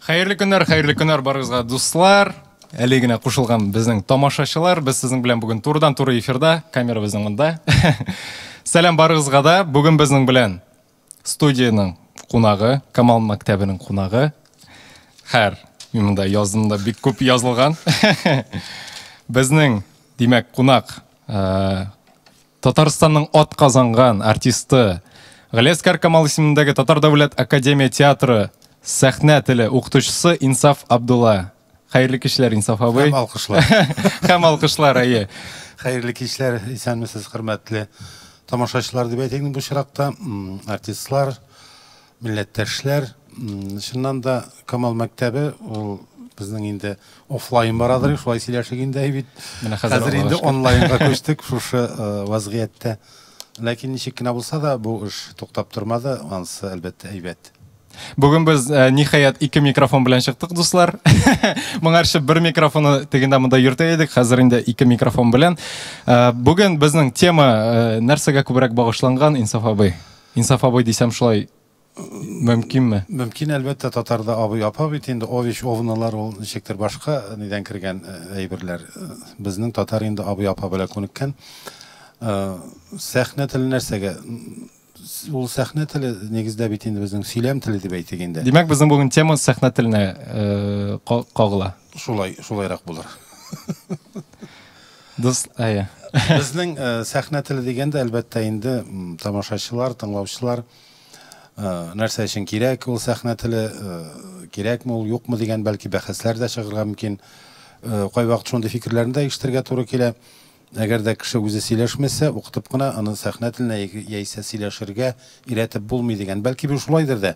Хәерле көннәр, хәерле көннәр барыгызга, дуслар. Әле генә кушылган безнең тамашачылар, без сезнең белән бүген турыдан-туры эфирда, камера безнең монда. Сәлам барыгызга да. Бүген безнең белән студиянең кунагы, Камал мәктәбенең кунагы. Хәр, мин монда яздым да бик күп язылган. Безнең, димәк, кунак э, Татарстанның атказанган артисты, Галиәскар Камал исемендәге Татар дәүләт академия театры сәхнә теле укытучысы Инсаф Абдулла. Хәерле кичләр, Инсаф абый. Һәм алкышлар. Һәм алкышлар, әйе. Хәерле кичләр, исәнмесез, хөрмәтле тамашачылар дип әйтик бу очракта, артистлар, милләттәшләр. Чыннан да Камал мәктәбе ул безнең инде офлайн барадыр, шулай сөйләшик инде бит. Менә хәзер инде онлайнга күчтек шушы э, вазгыятьтә. Ләкин ничек кенә булса да, бу эш туктап тормады, анысы әлбәттә әйбәт. Бүген без э, ниһаять ике микрофон белән чыктык, дуслар. Моңарчы бер микрофонны тегендә монда йөртә идек, хәзер инде ике микрофон белән. Э, бүген безнең тема нәрсәгә күбрәк багышланган, Инсаф абый? Инсаф абый дисәм шулай мөмкинме? Мөмкин, әлбәттә, татарда абый, апа бит инде, ович, овналар ул ничектер башка нидән кергән әйберләр. Безнең татар инде абый, апа белән күнеккән. Сәхнә теле нәрсәгә? Ул сәхнә теле нигездә бит инде безнең сөйләм теле дип әйтик инде. Димәк, безнең бүген тема сәхнә теленә кагыла. Шулай, шулайрак булыр. Дус, әйе. Безнең сәхнә теле дигәндә, әлбәттә инде, тамашачылар, тыңлаучылар нәрсә өчен кирәк ул сәхнә теле, кирәкме ул, юкмы дигән бәлки бәхәсләр дә чыгарга мөмкин. Кайвакыт шундый фикерләрне дә ишетергә туры килә. Әгәр дә кеше үзе сөйләшмәсә, укытып кына аны сәхнә теленә яисә сөйләшергә өйрәтеп булмый дигән. Бәлки бу шулайдыр да.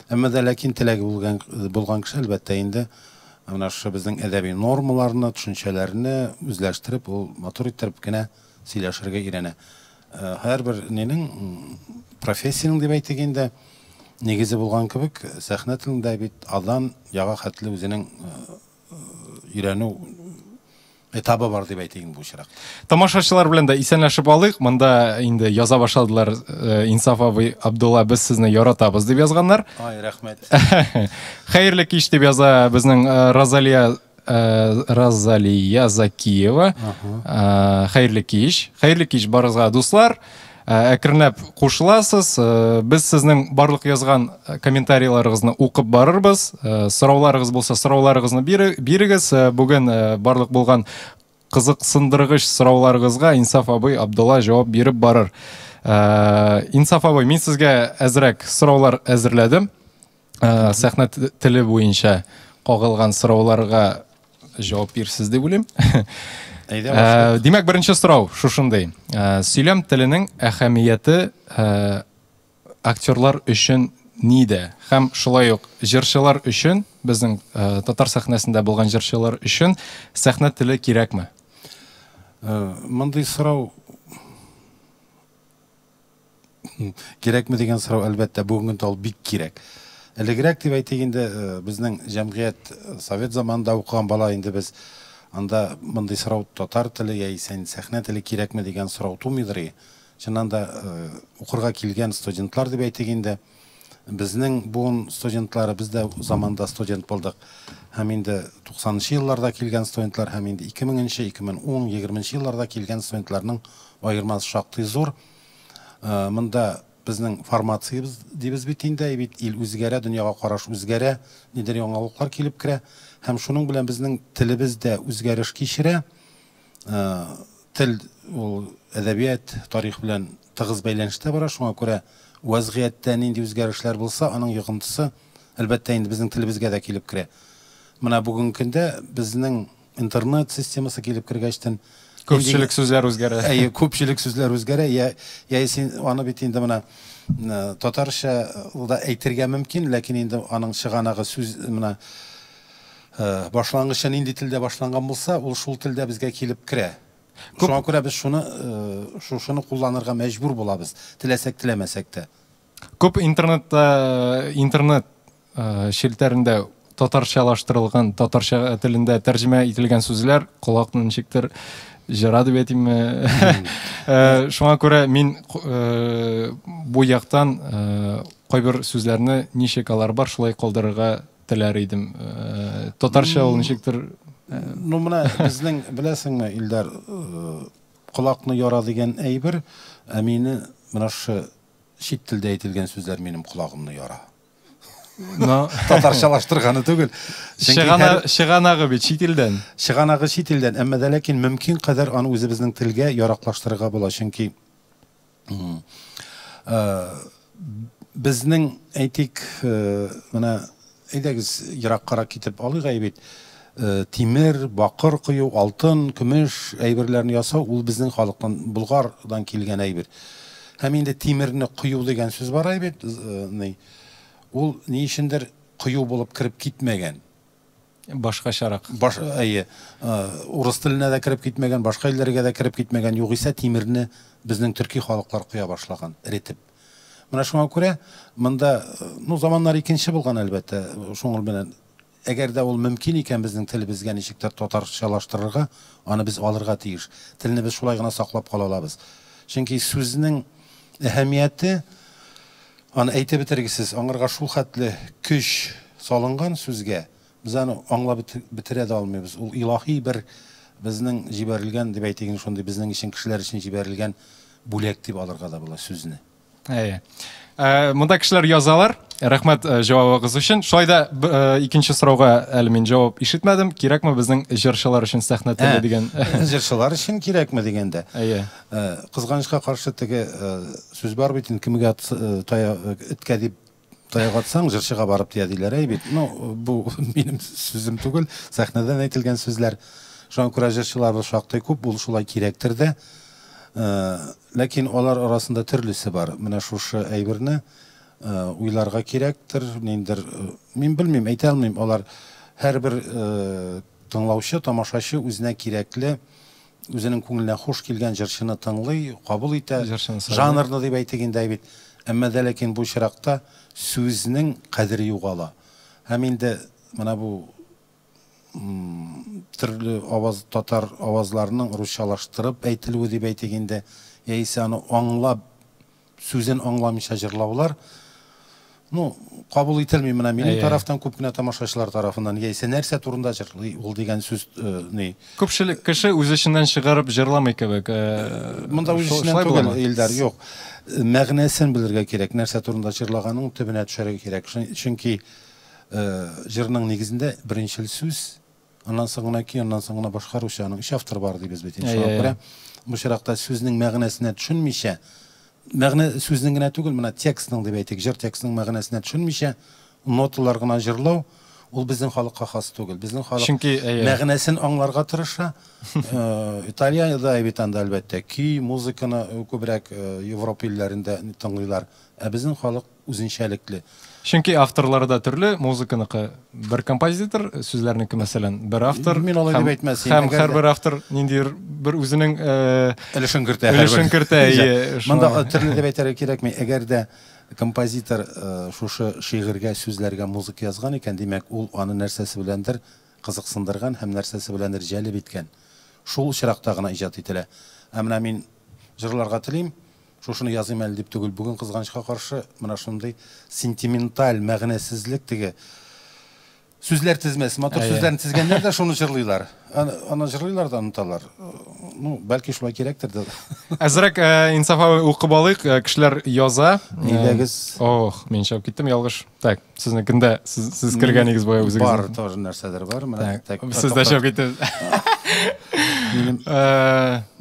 Әмма дә ләкин теләге булган булган кеше, әлбәттә инде, менә шушы безнең әдәби нормаларны, төшенчәләрне үзләштереп, ул матур иттереп кенә сөйләшергә өйрәнә. Һәрбер нинең, профессиянең дип әйтик инде, нигезе булган кебек, сәхнә телендә бит адан яга хәтле үзенең өйрәнү этабы бар дип әйтик бу очракта. Тамашачылар белән дә исәнләшеп алыйк. Монда инде яза башладылар, Инсаф абый Абдулла, без сезне яратабыз дип язганнар. Ай, рәхмәт. Хәерле кич дип яза безнең Розалия Розалия Закиева. Хәерле кич. Хәерле кич барыгызга, дуслар. Әкренләп кушыласыз. Без сезнең барлык язган комментарийларыгызны укып барырбыз. Сорауларыгыз булса, сорауларыгызны бирегез. Бүген барлык булган кызыксындыргыч сорауларыгызга Инсаф абый Абдулла җавап биреп барыр. Инсаф абый, мин сезгә әзрәк сораулар әзерләдем. Сәхнә теле буенча кагылган сорауларга җавап бирсез дип уйлыйм. Әйдә, башлыйк. Димәк, беренче сорау шушындый. Сөйләм теленең әһәмияте актерлар өчен нидә? Һәм шулай ук җырчылар өчен, безнең татар сәхнәсендә булган җырчылар өчен сәхнә теле кирәкме? Мондый сорау кирәкме дигән сорау, әлбәттә, бүгенге көндә ул бик кирәк. Элегрәк дип әйтик инде, безнең җәмгыять совет заманында укыган бала инде без, анда мондый сорау татар теле яисә инде сәхнә теле кирәкме дигән сорау тумыйдыр. Чыннан да, укырга килгән студентлар дип әйтик инде, безнең буын студентлары, без дә заманда студент булдык. Һәм инде 90 нчы елларда килгән студентлар һәм инде 2000 нче, 2010, 20 нче елларда килгән студентларның аермасы шактый зур. Монда безнең формациябез дибез бит инде, бит ил үзгәрә, дөньяга караш үзгәрә, нидер яңалыклар килеп керә һәм шуның белән безнең телебез дә үзгәреш кичерә. Тел ул әдәбият, тарих белән тыгыз бәйләнештә бара, шуңа күрә вәзгыятьтә нинди үзгәрешләр булса, аның йогынтысы, әлбәттә инде, безнең телебезгә дә килеп керә. Менә бүгенге көндә безнең интернет системасы килеп кергәчтен күпчелек сүзләр үзгәрә. Әйе, күпчелек сүзләр үзгәрә. Я, яисә аны бит инде менә татарча да әйтергә мөмкин, ләкин инде аның чыганагы сүз менә башлангычы нинди телдә башланган булса, ул шул телдә безгә килеп керә. Шуңа күрә без шуны шушыны кулланырга мәҗбүр булабыз, теләсәк теләмәсәк тә. Күп интернетта интернет челтәрендә татарчалаштырылган, татарча телендә тәрҗемә ителгән сүзләр колакны ничектер җыра дип әйтимме. Шуңа күрә мин бу яктан кайбер сүзләрне ничек алар бар, шулай калдырырга теләр идем. Татарча ул ничектер. Ну, менә безнең, беләсеңме, Илдар, колакны яра дигән әйбер, ә мине менә шушы чит телдә әйтелгән сүзләр минем колагымны яра. Но Татарчалаштырганы түгел. Чөнки чыганагы бит чит илдән. Чыганагы чит илдән, әмма дә ләкин мөмкин кадәр аны үзебезнең телгә яраклаштырырга була, чөнки безнең, әйтик, менә әйдәгез ераккарак китеп алыйк әй бит, тимер, бакыр кою, алтын, көмеш әйберләрне ясау ул безнең халыктан, Болгардан килгән әйбер. Һәм инде тимерне кою дигән сүз бар әй бит, ни, ул ни өчендер кою булып кереп китмәгән. Башкачарак. Баш, әйе, урыс теленә дә кереп китмәгән, башка илләргә дә кереп китмәгән. Югыйсә тимерне безнең төрки халыклар коя башлаган, эретеп. Менә шуңа күрә монда, ну, заманнар икенче булган, әлбәттә, шуңыл белән. Әгәр дә ул мөмкин икән безнең телебезгә ничектер татарчалаштырырга, аны без алырга тиеш. Телне без шулай гына саклап кала алабыз. Чөнки сүзнең әһәмияте, аны әйтеп бетергесез, аңарга шул хәтле көч салынган сүзгә, без аны аңлап бетерә дә алмыйбыз. Ул илаһи бер безнең җибәрелгән, дип әйтик, шундый безнең өчен, кешеләр өчен җибәрелгән бүләк дип алырга да була сүзне. Әйе. Монда кешеләр язалар. Рәхмәт җавабыгыз өчен. Шулай да икенче сорауга әле мин җавап ишетмәдем. Кирәкме безнең җырчылар өчен сәхнә теле дигән? Җырчылар өчен кирәкме дигәндә. Әйе. Кызганычка каршы теге сүз бар бит инде, кемгә эткә дип таяк атсаң, җырчыга барып тия диләр, әй бит. Ну, бу минем сүзем түгел, сәхнәдән әйтелгән сүзләр. Шуңа күрә җырчыларыбыз шактый күп, ул шулай кирәктер дә. Ләкин алар арасында төрлесе бар. Менә шушы әйберне уйларга кирәктер, ниндер, мин белмим, әйтә алмыйм, алар һәрбер тыңлаучы, тамашачы үзенә кирәкле, үзенең күңеленә хуш килгән җырчыны тыңлый, кабул итә, жанрны дип әйтик инде бит. Әмма дә ләкин бу очракта сүзнең кадере югала. Һәм инде менә бу төрле аваз, татар авазларының русчалаштырып әйтелүе дип әйтик инде, яисә аны аңлап, сүзен аңламыйча җырлаулар, ну, кабул ителми менә минем тарафтан, күп кенә тамашачылар тарафыннан, яисә нәрсә турында җырлый ул дигән сүз, ни. Күпчелек кеше үз эченнән чыгарып җырламый кебек. Монда үз эченнән түгел, Илдар, юк. Мәгънәсен белергә кирәк, нәрсә турында җырлаганның төбенә төшәргә кирәк. Чөнки җырның нигезендә беренчел сүз, аннан соң гына көй, аннан соң гына башкаручы, аның өч автор бар дибез бит. Шуңа күрә бу чиракта сүзнең мәгънәсенә төшенмичә, мәгънә сүзнең генә түгел, менә текстның дип әйтик, җыр текстының мәгънәсенә төшенмичә, ноталар гына җырлау, ул безнең халыкка хас түгел. Безнең халык Чөнки, мәгънәсен аңларга тырыша. Италиядә бит анда, әлбәттә, көй, музыканы күбрәк Европа илләрендә тыңлыйлар. Ә безнең халык үзенчәлекле. Чөнки авторлары да төрле, музыканыкы бер композитор, сүзләрнеке, мәсәлән, бер автор. Мин алай дип әйтмәс идем. Һәм һәрбер автор ниндидер бер үзенең өлешен кертә. Өлешен кертә, әйе. Монда төрле дип әйтергә кирәкми. Әгәр дә композитор шушы шигырьгә, сүзләргә музыка язган икән, димәк, ул аны нәрсәсе беләндер кызыксындырган һәм нәрсәсе беләндер җәлеп иткән. Шул очракта гына иҗат ителә. Ә менә мин җырларга телим, шушыны языйм әле дип түгел. Бүген кызганычка каршы менә шундый сентименталь мәгънәсезлек, теге сүзләр тезмәсе, матур сүзләрне тезгәннәр дә шуны җырлыйлар. Аны җырлыйлар да оныталар. Ну, бәлки шулай кирәктер дә. Әзрәк Инсаф абый укып алыйк, кешеләр яза. Әйдәгез. Ох, мин чыгып киттем ялгыш. Так, сезнекендә сез кергәнегез буя үзегез. Бар, тоже нәрсәдер бар. Менә, так, сез дә чыгып киттегез. Минем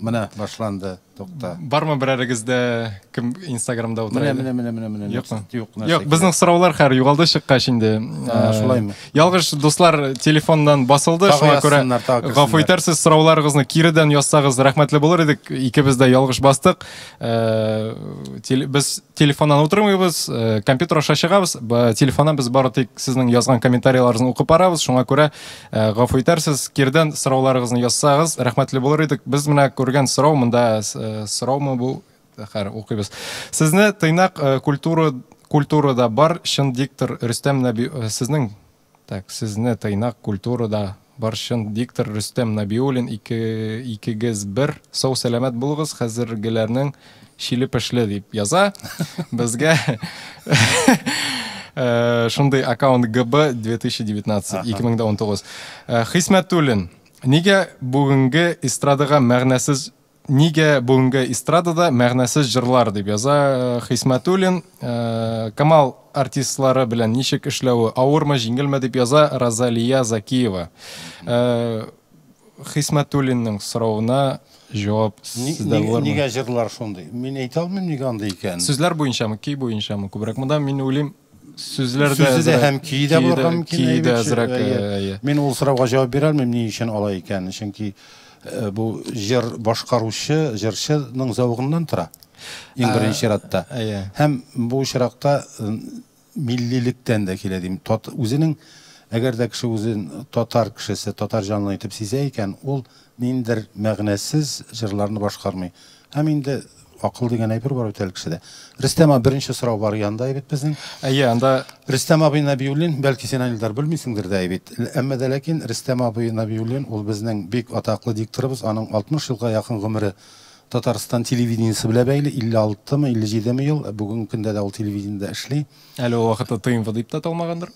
менә башланды. Тукта. Бармы берәрегездә, кем Инстаграмда утыра? Менә, менә, менә, менә, менә. Юкмы? Юк, Юк, безнең сораулар хәр югалды чыккач инде. Шулаймы? Ялгыш, дуслар, телефоннан басылды, шуңа күрә гафу итәрсез, сорауларыгызны киредән язсагыз, рәхмәтле булыр идек. Икебез дә ялгыш бастык. Без телефоннан утырмыйбыз, компьютер аша чыгабыз. Телефоннан без бары тик сезнең язган комментарийларыгызны укып барабыз, шуңа күрә гафу итәрсез, кирдән сорауларыгызны язсагыз, рәхмәтле булыр идек. Без менә күргән сорау монда, сораумы бу? Хәр, укыйбыз. Сезне тыйнак культурада бар чын диктор Рөстәм Нәби, сезнең, так, сезне тыйнак культурада Барчын диктор Рөстәм Набиуллин ике, икегез бер. Сау сәламәт булыгыз, хәзергеләрнең чиле пешле дип яза. Безгә шундый аккаунт ГБ 2019, 2019. Хисмәтуллин, нигә бүгенге эстрадага мәгънәсез Нигә бүгенге эстрадада мәгънәсез җырлар, дип яза Хисмәтуллин. Камал артистлары белән ничек эшләве авырмы, җиңелме, дип яза Розалия Закиева. Хисмәтуллинның соравына җавап сездә булырмы? Нигә җырлар шундый? Мин әйтә алмыйм, нигә андый икәнен. Сүзләр буенчамы, көй буенчамы күбрәк? Монда мин уйлыйм, сүзләр дә Сүзе дә һәм көе дә булырга мөмкин. Көе дә әзрәк. Әйе. Мин ул сорауга җавап бирә алмыйм, ни өчен алай икәнен. Чөнки бу җыр башкаручы, җырчының зәвыгыннан тора. Иң беренче чиратта. Һәм бу очракта миллилектән дә килә дим. Үзенең әгәр дә кеше үзен татар кешесе, татар җанлы итеп сизә икән, ул ниндидер мәгънәсез җырларны башкармый. Һәм инде акыл дигән әйбер бар бит әле кешедә. Рөстәм абый, беренче сорау бар янда бит безнең. Әйе, анда Рөстәм абый Нәбиуллин, бәлки син аны, Илдар, белмисеңдер дә бит. Әмма дә ләкин Рөстәм абый Нәбиуллин ул безнең бик атаклы дикторыбыз, аның 60 елга якын гомере Татарстан телевидениесе белән бәйле, 56 мы, 57 ме ел, бүгенге көндә дә ул телевидениедә эшли. Әле ул вакытта ТНВ дип тә аталмагандыр.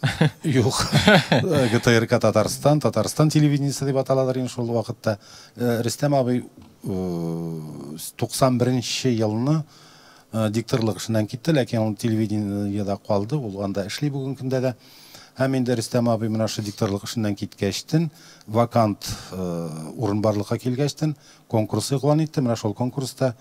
Юк. ГТРК Татарстан, Татарстан телевидениесе дип аталадыр инде шул вакытта. Рөстәм абый 91 нче елны дикторлык эшеннән китте, ләкин ул телевидениедә калды, ул анда эшли бүгенге көндә дә. Һәм инде Рөстәм абый менә шул дикторлык эшеннән киткәчтен, вакант урын барлыкка килгәчтен, конкурс игълан итте. Менә шул конкурста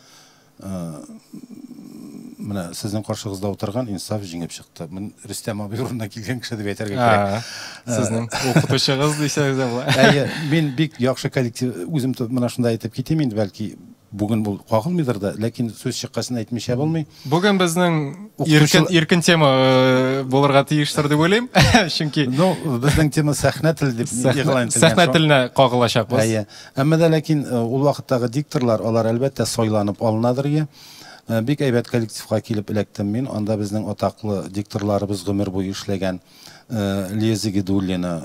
менә сезнең каршыгызда утырган Инсаф җиңеп чыкты. Мин Рөстәм абый урынына килгән кеше дип әйтергә кирәк. Сезнең укытучыгыз дисәгез дә була. Әйе, мин бик яхшы коллектив, үзем менә шунда әйтеп китим инде, бәлки бүген бу кагылмыйдыр да, ләкин сүз чыккасын әйтмичә булмый. Бүген безнең иркен, иркен тема булырга тиештер дип уйлыйм. Чөнки Ну, безнең тема сәхнә теле дип игълан ителгән. Сәхнә теленә кагылачакбыз. Әйе. Әмма дә ләкин ул вакыттагы дикторлар, алар әлбәттә сайланып алынадыр ие. Бик әйбәт коллективка килеп эләктем мин. Анда безнең атаклы дикторларыбыз гомер буе эшләгән Лия Загидуллина,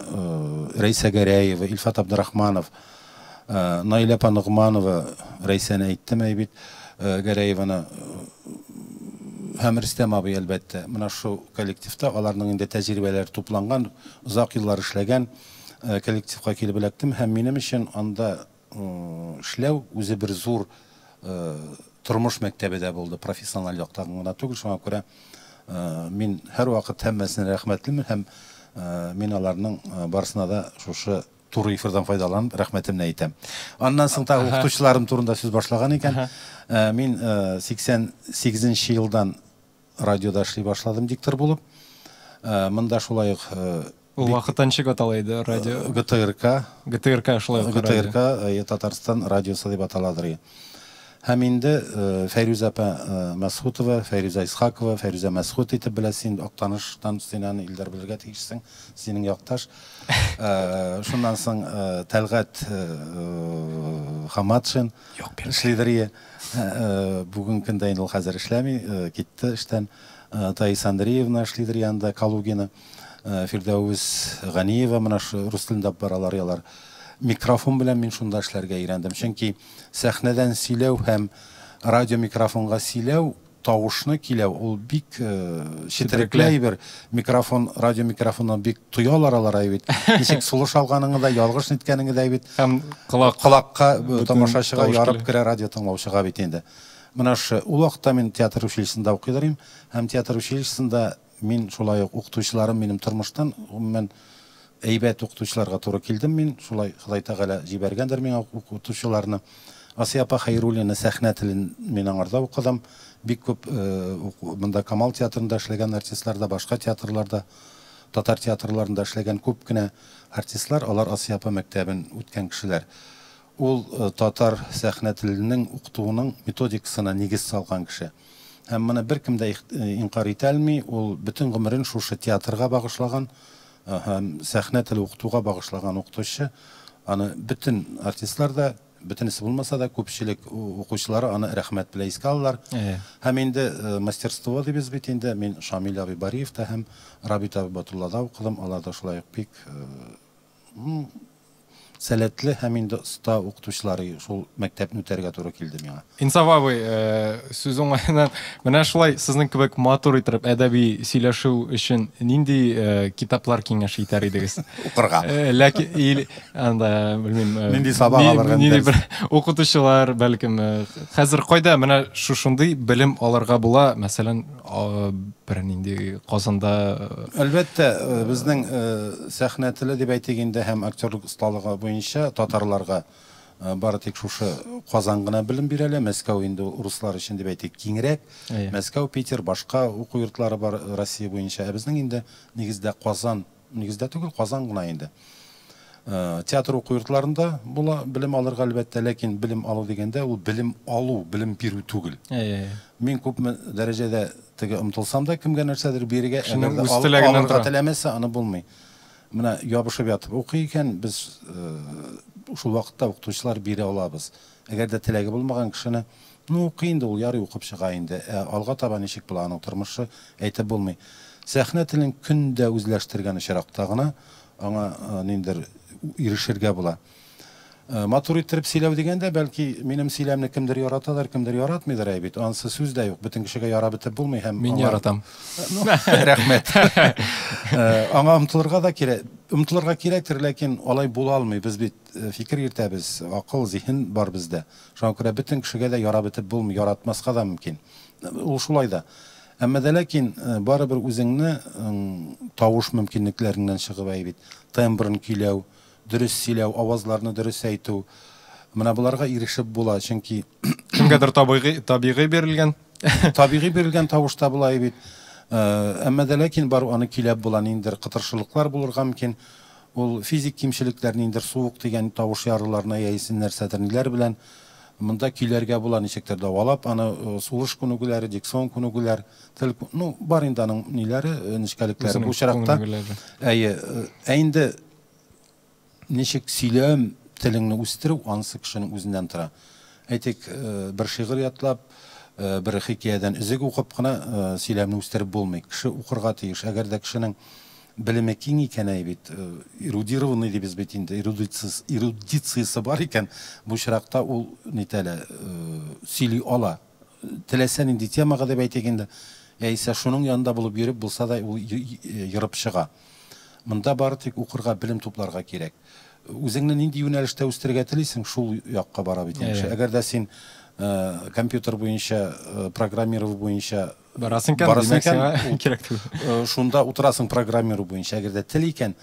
Рәйсә Гәрәева, Илфат Абдрахманов, Наилә апа Ногманова, Рәйсәне әйттем әй бит, Гәрәеваны һәм Рөстәм абый, әлбәттә. Менә шул коллективта аларның инде тәҗрибәләре тупланган, озак еллар эшләгән коллективка килеп эләктем һәм минем өчен анда эшләү үзе бер зур тормыш мәктәбе дә булды, профессиональ яктан гына түгел. Шуңа күрә мин һәрвакыт һәммәсенә рәхмәтлемен һәм мин аларның барысына да шушы туры эфирдан файдаланып рәхмәтемне әйтәм. Аннан соң тагы укытучыларым турында сүз башлаган икән. Мин 88 елдан радиода эшли башладым диктор булып. Монда шулай ук Ул вакытта ничек атала иде радио? ГТРК. ГТРК шулай ук радио. ГТРК, Татарстан радиосы дип аталадыр. Һәм инде Фәйрүзә апа Мәсхүтова, Фәйрүзә Исхакова, Фәйрүзә Мәсхүт итеп беләсең инде, Актаныштан син аны, Илдар, белергә тиешсең, синең якташ. Шуннан соң Тәлгать Хаматшин эшлидер. Бүгенге көндә инде ул хәзер эшләми, китте эштән. Таис Андреевна эшлидер янында, Калугина. Фирдәвес Ганиева менә шу рус телендә баралар ялар. Микрофон белән мин шунда эшләргә өйрәндем. Чөнки сәхнәдән сөйләү һәм радио микрофонга сөйләү, тавышны көйләү ул бик четерекле әйбер. Микрофон, радио микрофоннан бик тоялар алар әй бит. Ничек сулыш алганыңны да, ялгыш ниткәнеңне дә бит. Һәм колак колакка тамашачыга ярып керә радио тыңлаучыга бит инде. Менә шу ул вакытта мин театр училищесында укыйдыр идем һәм театр училищесында мин шулай ук укытучыларым минем тормыштан, гомумән, әйбәт укытучыларга туры килдем мин. Шулай Ходай Тәгалә җибәргәндер миңа укытучыларны. Асия апа Хәйруллина сәхнә телен мин аңарда укыдым. Бик күп монда Камал театрында эшләгән артистлар да, башка театрларда, татар театрларында эшләгән күп кенә артистлар, алар Асия апа мәктәбен үткән кешеләр. Ул татар сәхнә теленең укытуының методикасына нигез салган кеше. Һәм моны беркем дә инкарь итә алмый, ул бөтен гомерен шушы театрга багышлаган һәм сәхнә теле укытуга багышлаган укытучы. Аны бөтен артистлар да, бөтенесе булмаса да, күпчелек укучылары аны рәхмәт белән искә алалар. Һәм инде мастерство дибез бит инде, мин Шамил абый Бариевта һәм Рабит абый Батуллада укыдым, алар да шулай ук бик Сәләтле һәм инде оста укытучылары шул мәктәпне үтәргә туры килде миңа. Инсаф абый, сүз уңаеннан, менә шулай сезнең кебек матур итеп әдәби сөйләшү өчен нинди китаплар киңәш итәр идегез? Укырга. Ләкин или анда белмим. Нинди сабак алырга Нинди бер укытучылар, бәлкем, хәзер кайда менә шушындый белем алырга була, мәсәлән, бер нинди Казанда. Әлбәттә, безнең сәхнә теле дип әйтик инде һәм актерлык осталыгы буенча татарларга бары тик шушы Казан гына белем бирә әле. Мәскәү инде ул руслар өчен дип әйтик киңрәк. Мәскәү, Питер, башка уку йортлары бар Россия буенча. Ә безнең инде нигездә Казан, нигездә түгел, Казан гына инде. Театр уку йортларында була белем алырга, әлбәттә, ләкин белем алу дигәндә ул белем алу, белем бирү түгел. Мин күпме дәрәҗәдә теге омтылсам да кемгә нәрсәдер бирергә, әгәр дә алырга теләмәсә, аны булмый. Менә ябышып ятып укый икән, без шул вакытта укытучылар бирә алабыз. Әгәр дә теләге булмаган кешене, ну укый инде ул, ярый укып чыга инде, ә алга таба ничек була аның тормышы, әйтеп булмый. Сәхнә телен көн дә үзләштергән очракта гына аңа ниндидер ирешергә була. Матур иттереп сөйләү дигәндә, бәлки, минем сөйләмне кемдер яратадыр, кемдер яратмыйдыр, әй бит. Анысы сүз дә юк. Бөтен кешегә ярап бетеп булмый һәм Мин яратам. Ну, рәхмәт. Аңа омтылырга да кирәк. Омтылырга кирәктер, ләкин алай була алмый. Без бит фикер йөртәбез, акыл, зиһен бар бездә. Шуңа күрә бөтен кешегә дә ярап бетеп булмый, яратмаска да мөмкин. Ул шулай да. Әмма дә ләкин барыбер үзеңне тавыш мөмкинлекләреңнән чыгып әй бит, тембрын көйләү, дөрес сөйләү, авазларны дөрес әйтү, менә боларга ирешеп була, чөнки Кемгәдер табигый, табигый бирелгән. Табигый бирелгән тавыш та була бит. Әмма дә ләкин бар аны көйләп була, ниндидер кытыршылыклар булырга мөмкин. Ул физик кимчелекләр, ниндидер суык тигән тавыш ярыларына яисә нәрсәдер ниләр белән монда көйләргә була, ничектер дәвалап, аны сулыш күнегүләре, дикцион күнегүләр, тел, ну, бар инде аның ниләре, нечкәлекләре бу очракта. Әйе, ә инде ничек сөйләм телеңне үстерү, анысы кешенең үзеннән тора. Әйтик, бер шигырь ятлап, бер хикәядән өзек укып кына сөйләмне үстереп булмый. Кеше укырга тиеш. Әгәр дә кешенең белеме киң икән, әй бит, эрудированный дибез бит инде, эрудициясе бар икән, бу очракта ул нитәлә, сөйли ала. Теләсә нинди темага дип әйтик инде, яисә шуның янында булып йөреп булса да ул ерып чыга. Монда бары тик укырга, белем тупларга кирәк. Үзеңне нинди юнәлештә үстерергә телисең, шул якка бара бит инде. Әгәр дә син компьютер буенча, программирование буенча барасың икән, димәк, сиңа кирәк түгел. Шунда утырасың программирование буенча. Әгәр дә тел икән,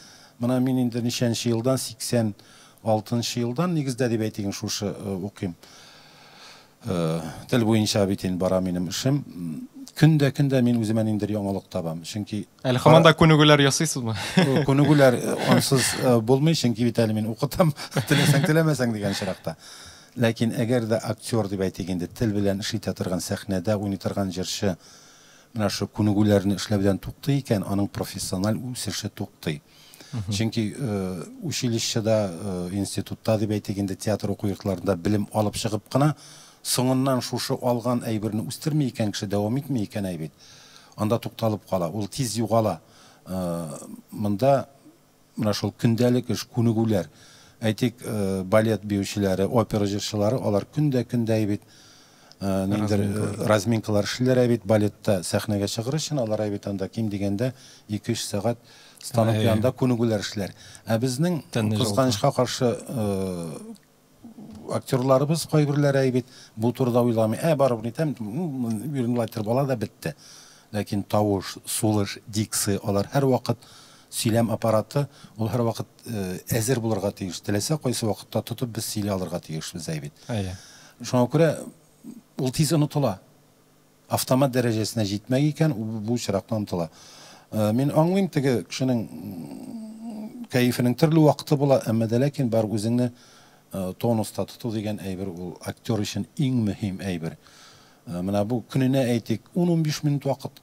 менә мин инде ничәнче елдан, 86 елдан нигездә дип әйтик, шушы укыйм. Тел буенча бит инде бара минем эшем. Көндә көндә мин үземә ниндидер яңалык табам. Чөнки әле һаман да күнегүләр ясыйсызмы? Күнегүләр ансыз булмый, чөнки бит әле мин укытам, теләсәң теләмәсәң дигән очракта. Ләкин әгәр дә актер дип әйтик инде, тел белән эш итә торган, сәхнәдә уйный торган җырчы менә шу күнегүләрне эшләүдән туктый икән, аның профессиональ үсеше туктый. Чөнки училищеда, институтта дип әйтик инде, театр уку йортларында белем алып чыгып кына, соңыннан шушы алган әйберне үстерми икән кеше, дәвам итми икән әй бит, анда тукталып кала, ул тиз югала. Монда менә шул көндәлек эш, күнегүләр. Әйтик, балет биючеләре, опера җырчылары, алар көндә-көндә әй бит, ниндидер разминкалар эшлиләр әй бит, балетта сәхнәгә чыгыр өчен алар әй бит анда ким дигәндә 2-3 сәгать станок янында күнегүләр эшлиләр. Ә безнең кызганычка каршы актерларыбыз кайберләре әй бит бу турыда уйламый. Ә барыбер нитәм, йөренлайтыр бала да бетте. Ләкин тавыш, сулыш, дикция, алар һәрвакыт сөйләм аппараты, ул һәрвакыт әзер булырга тиеш. Теләсә кайсы вакытта тотып без сөйли алырга тиешбез әй бит. Шуңа күрә ул тиз онытыла. Автомат дәрәҗәсенә җитмәй икән, бу очракта онытыла. Мин аңлыйм, теге кешенең кәефенең төрле вакыты була, әмма дә ләкин бар үзеңне тонуста тоту дигән әйбер ул актер өчен иң мөһим әйбер. Менә бу көненә әйтик 10-15 минут вакыт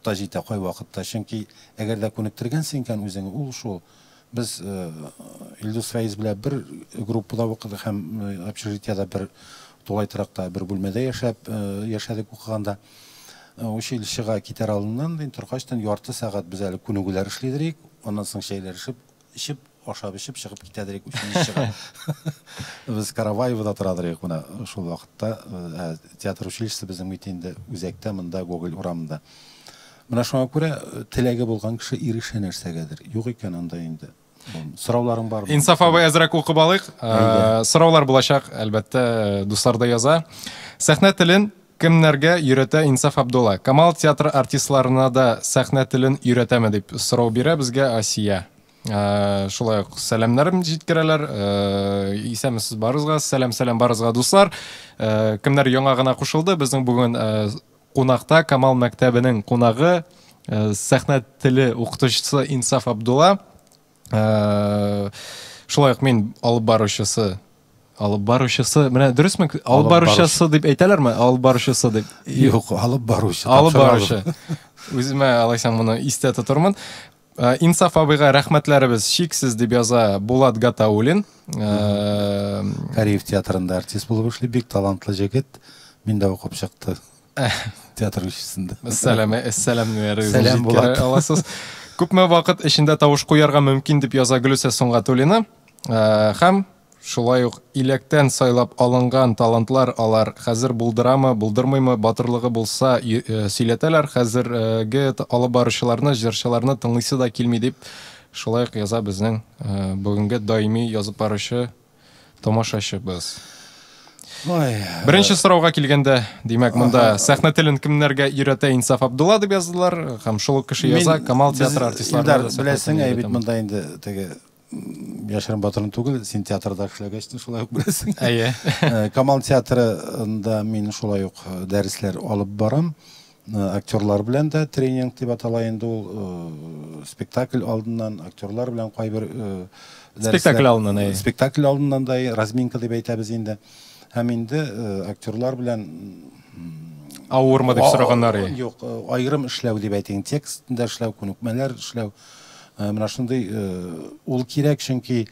та җитә кайвакытта, чөнки әгәр дә күнектергәнсең икән үзеңне, ул шул. Без Илдус Фәиз белән бер группада укыдык һәм общежитиедә бер тулай торакта бер бүлмәдә яшәп яшәдек укыганда. Училищега китәр алдыннан, торгачтан ярты сәгать без әле күнегүләр эшлидерик, аннан соң чәйләр эчеп, ашап эчеп чыгып китәдер идек училищега. Без Караваевода торадыр идек менә шул вакытта. Ә театр училищесы безнең бит инде үзәктә, монда Гоголь урамында. Менә шуңа күрә теләге булган кеше ирешә нәрсәгәдер. Юк икән анда инде. Сорауларың бармы? Инсаф абый, әзрәк укып алыйк. Сораулар булачак, әлбәттә, дуслар да яза. Сәхнә телен кемнәргә өйрәтә Инсаф Абдулла? Камал театры артистларына да сәхнә телен өйрәтәме дип сорау бирә безгә Асия. Шулай ук сәламнәрен җиткерәләр. Исәнмесез барыгызга. Сәлам, сәлам барыгызга, дуслар. Кемнәр яңа гына кушылды, безнең бүген кунакта Камал мәктәбенең кунагы, сәхнә теле укытучысы Инсаф Абдулла. Шулай ук мин алып баручысы, алып баручысы, менә дөресме? Алып баручысы дип әйтәләрме? Алып баручысы дип. Юк, алып баручы. Алып баручы. Үземә алайсам моны истә тотырмын. Инсаф абыйга рәхмәтләребез чиксез дип яза Булат Гатауллин. Кариев театрында артист булып эшли, бик талантлы җегет. Мин дә укып чыкты. Театр училищесында. Сәлам, сәламнәрегезне җиткерә аласыз. Күпме вакыт эчендә тавыш куярга мөмкин дип яза Гөлүсә Сөнгатуллина. Һәм шулай ук иләктән сайлап алынган талантлар алар хәзер булдырамы, булдырмыймы, батырлыгы булса сөйләтәләр, хәзерге алып баручыларны, җырчыларны тыңлыйсы да килми дип шулай ук яза безнең бүгенге даими язып баручы тамашачыбыз. Ой, Беренче сорауга килгәндә, димәк, монда сәхнә телен кемнәргә өйрәтә Инсаф Абдулла дип яздылар, һәм шул ук кеше яза, Камал театры артистларына да сәхнә телен беләсең, бит монда инде теге яшерен батырын түгел, син театрда эшләгәч тә шулай ук беләсең. Әйе. Камал театрында мин шулай ук дәресләр алып барам. Актерлар белән дә тренинг дип атала инде ул, спектакль алдыннан актерлар белән кайбер дәресләр. Спектакль алдыннан, әйе. Спектакль алдыннан да разминка дип әйтәбез инде. Һәм инде актерлар белән авырмы дип сораганнар. Юк, аерым эшләү дип әйтик, текстында эшләү, күнекмәләр эшләү. Менә шундый ул кирәк, чөнки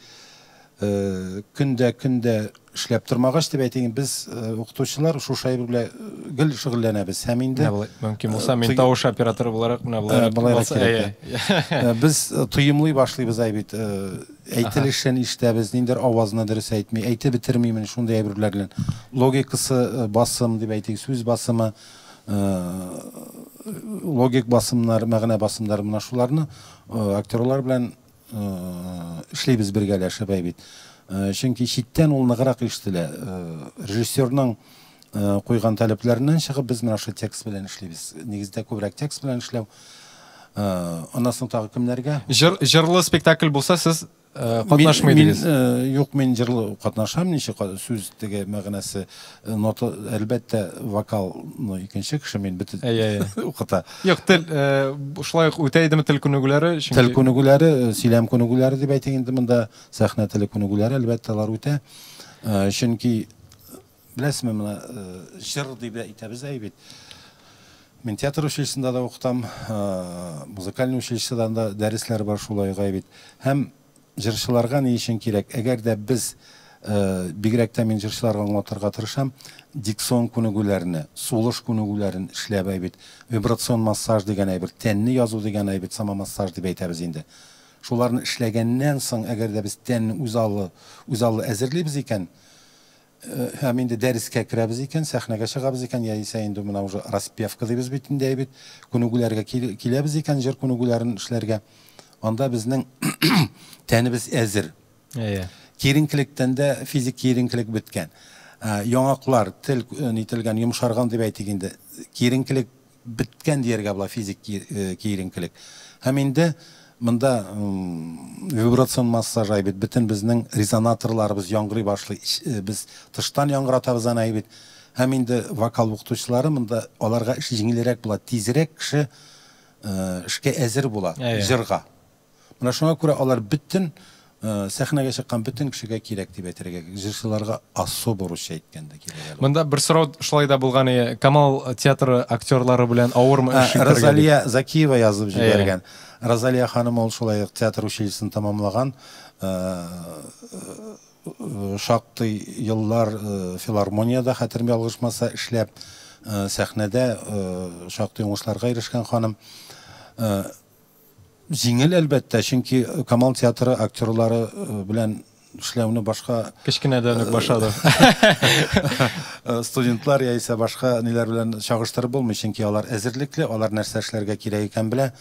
көндә-көндә эшләп тормагач дип әйтик, без укытучылар шушы әйбер белән гел шөгыльләнәбез. Һәм инде мөмкин булса, мин тавыш операторы буларак менә болайрак кирәк. Без тоемлый башлыйбыз әй бит, әйтелешен ишетәбез, ниндер авазны дөрес әйтми, әйтеп бетерми, менә шундый әйберләр белән. Логикасы басым дип әйтик, сүз басымы, логик басымнар, мәгънә басымнары, менә шуларны актерлар белән эшлибез бергәләшеп әй бит. Чөнки читтән ул ныграк ишетелә. Режиссерның куйган таләпләреннән чыгып без менә шул текст белән эшлибез. Нигездә күбрәк текст белән эшләү. Аннан соң тагы кемнәргә? Җырлы спектакль булса, сез катнашмый дигез. Юк, мин җырлы катнашам, ничек сүз теге мәгънәсе, нота, әлбәттә, вокалны икенче кеше мин бөтен укыта. Юк, тел шулай ук үтә идеме тел күнегүләре? Тел күнегүләре, сөйләм күнегүләре дип әйтик инде монда, сәхнә теле күнегүләре, әлбәттә, алар үтә. Чөнки беләсезме, менә җыр дип әйтәбез әй бит. Мин театр училищесында да укытам, музыкальный училищеда да дәресләр бар шулай ук бит. Һәм җырчыларга ни өчен кирәк? Әгәр дә без бигрәк тә мин җырчыларга аңлатырга тырышам, дикцион күнегүләрне, сулыш күнегүләрен эшләп бит, вибрацион массаж дигән әйбер, тәнне язу дигән әйбер, самомассаж дип әйтәбез инде. Шуларны эшләгәннән соң, әгәр дә без тәнне үзаллы әзерлибез икән, һәм инде дәрескә керәбез икән, сәхнәгә чыгабыз икән, яисә инде менә уже распевка дибез бит инде бит, күнегүләргә киләбез икән, җыр күнегүләрен эшләргә, анда безнең тәнебез әзер. Киеренкелектән дә физик киеренкелек беткән. Яңаклар, тел нителгән, йомшарган дип әйтик инде. Киеренкелек беткән дияргә була, физик киеренкелек. Һәм инде монда вибрацион массаж ай бит, бөтен безнең резонаторларыбыз яңгырый башлый. Без тыштан яңгыратабыз аны бит. Һәм инде вокал укытучылары монда аларга эш җиңелрәк була, тизрәк кеше эшкә әзер була, җырга. Менә шуңа күрә алар бөтен сәхнәгә чыккан бөтен кешегә кирәк дип әйтергә, җырчыларга особо русча әйткәндә кирәк әле. Монда бер сорау шулай да булган, Камал театры актерлары белән авырмы эш итәргә? Розалия Закиева язып җибәргән. Розалия ханым ул шулай ук театр училищесын тәмамлаган. Шактый еллар филармониядә, хәтерем ялгышмаса, эшләп, сәхнәдә шактый уңышларга ирешкән ханым. Җиңел, әлбәттә, чөнки Камал театры актерлары белән эшләүне башка Кечкенәдән үк башлады. Студентлар яисә башка ниләр белән чагыштырып булмый, чөнки алар әзерлекле, алар нәрсә эшләргә кирәк икән белә.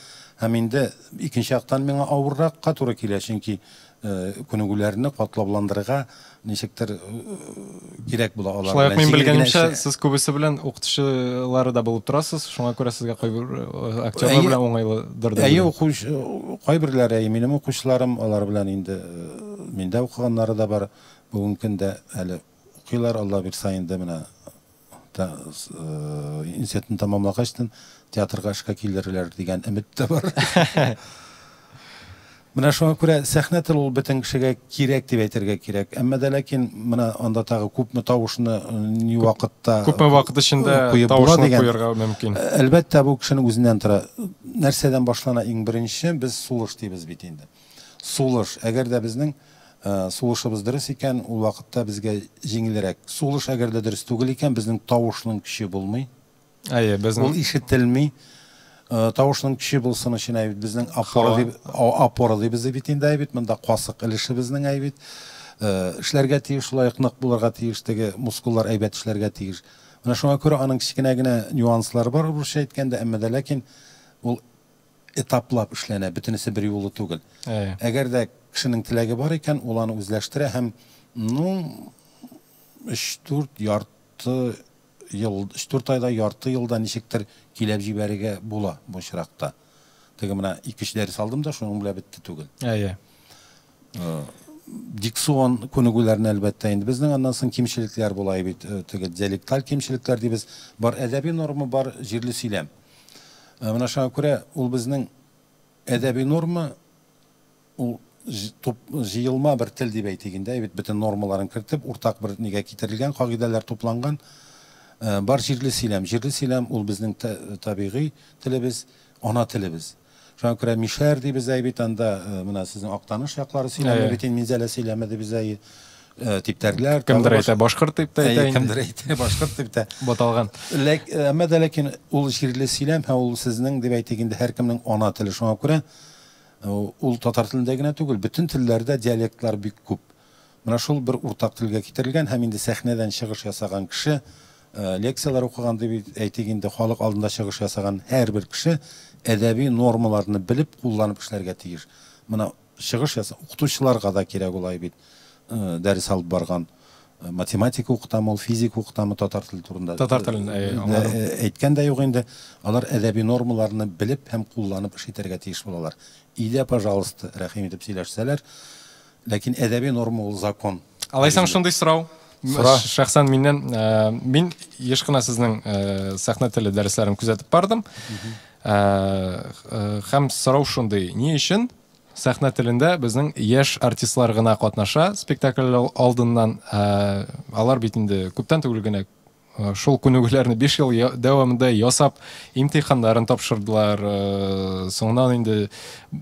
Һәм инде икенче яктан миңа авырракка туры килә, чөнки күнегүләрне катлауландырырга ничектер кирәк була алар Шулай ук мин белгәнемчә, сез күбесе белән укытучылары да булып торасыз, шуңа күрә сезгә кайбер актерлар белән уңайлыдыр дип. Әйе, укучы кайберләре, әйе, минем укучыларым, алар белән инде миндә укыганнары да бар. Бүгенге көндә әле укыйлар, Алла бирса инде менә институтны тәмамлагачтын театрга эшкә килерләр дигән өмет тә бар. Менә шуңа күрә сәхнә теле ул бөтен кешегә кирәк дип әйтергә кирәк. Әмма дә ләкин менә анда тагы күпме тавышны ни вакытта күпме вакыт эчендә тавышны куярга мөмкин. Әлбәттә, бу кешенең үзеннән тора. Нәрсәдән башлана иң беренче? Без сулыш дибез бит инде. Сулыш. Әгәр дә безнең сулышыбыз дөрес икән, ул вакытта безгә җиңелрәк. Сулыш әгәр дә дөрес түгел икән, безнең тавышның көче булмый. Әйе, безнең ул ишетелми. Тавышның көче булсын өчен әйбит безнең опора дип опора дибез бит инде әйбит, монда касык өлеше безнең әйбит. Эшләргә тиеш, шулай ук нык булырга тиеш, теге мускуллар әйбәт эшләргә тиеш. Менә шуңа күрә аның кечкенә генә нюанслары бар, русча әйткәндә, әмма дә ләкин ул этаплап эшләнә, бөтенесе бер юлы түгел. Әгәр дә кешенең теләге бар икән, ул аны үзләштерә һәм, ну, 3-4 ярты ел, 3-4 айда, ярты елда ничектер көйләп җибәрергә була бу очракта. Теге менә 2-3 дәрес алдым да, шуның белән бетте түгел. Әйе. Дикцион күнегүләрне әлбәттә инде безнең аннан соң кимчелекләр була бит, теге диалекталь кимчелекләр дибез. Бар әдәби норма, бар җирле сөйләм. Менә шуңа күрә ул безнең әдәби норма ул җыелма бер тел дип әйтик инде, бит бөтен нормаларын кертеп, уртак бер нигә китерелгән, кагыйдәләр тупланган. Бар җирле сөйләм. Җирле сөйләм ул безнең табигый телебез, ана телебез. Шуңа күрә мишәр дибез әй бит анда, менә сезнең Актаныш яклары сөйләме бит инде, Минзәлә сөйләме дибез әй, типтәрләр. Кемдер әйтә башкорт дип тә әйтә инде. Кемдер әйтә башкорт дип тә. Баталган. Әмма дә ләкин ул җирле сөйләм һәм ул сезнең дип әйтик инде һәркемнең ана теле. Шуңа күрә ул татар телендә генә түгел, бөтен телләрдә диалектлар бик күп. Менә шул бер уртак телгә китерелгән һәм инде сәхнәдән чыгыш ясаган кеше, лекцияләр укыган дип әйтик инде, халык алдында чыгыш ясаган һәрбер кеше әдәби нормаларны белеп, кулланып эшләргә тиеш. Менә чыгыш яса, укытучыларга да кирәк улай бит, дәрес алып барган математика укытамы ул, физика укытамы, татар теле турында. Татар телен, әйткән дә юк инде, алар әдәби нормаларны белеп һәм кулланып эш итәргә тиеш булалар. Өйдә, пожалуйста, рәхим итеп сөйләшсәләр, ләкин әдәби норма ул закон. Алайсаң шундый сорау. Шәхсән миннән, мин еш кына сезнең сәхнә теле дәресләрен күзәтеп бардым. Һәм сорау шундый: ни өчен сәхнә телендә безнең яшь артистлар гына катнаша спектакль алдыннан? Алар бит инде күптән түгел генә шул күнегүләрне 5 ел дәвамында ясап имтиханнарын тапшырдылар. Соңыннан инде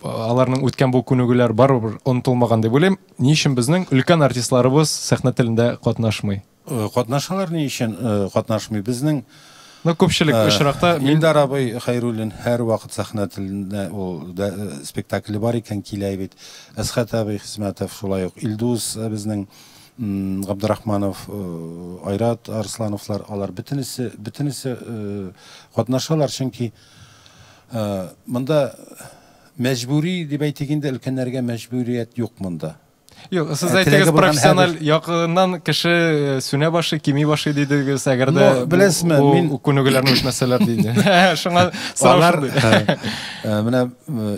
аларның үткән бу күнегүләр барыбер онытылмаган дип уйлыйм. Ни өчен безнең өлкән артистларыбыз сәхнә телендә катнашмый? Катнашалар, ни өчен катнашмый? Безнең Ну, күпчелек очракта Илдар абый Хәйруллин һәрвакыт сәхнә телендә ул спектакле бар икән килә бит. Әсхәт абый Хисмәтов шулай ук, Илдус безнең Габдрахманов, Айрат Арслановлар, алар бөтенесе, бөтенесе катнашалар, чөнки монда мәҗбүри дип әйтик инде, өлкәннәргә мәҗбүрият юк монда. Юк, сез әйтегез, профессиональ якыннан кеше сүнә башлый, кими башлый дидегез, әгәр дә беләсезме, мин күнегүләрне үтмәсәләр диде. Шуңа сорау шундый. Менә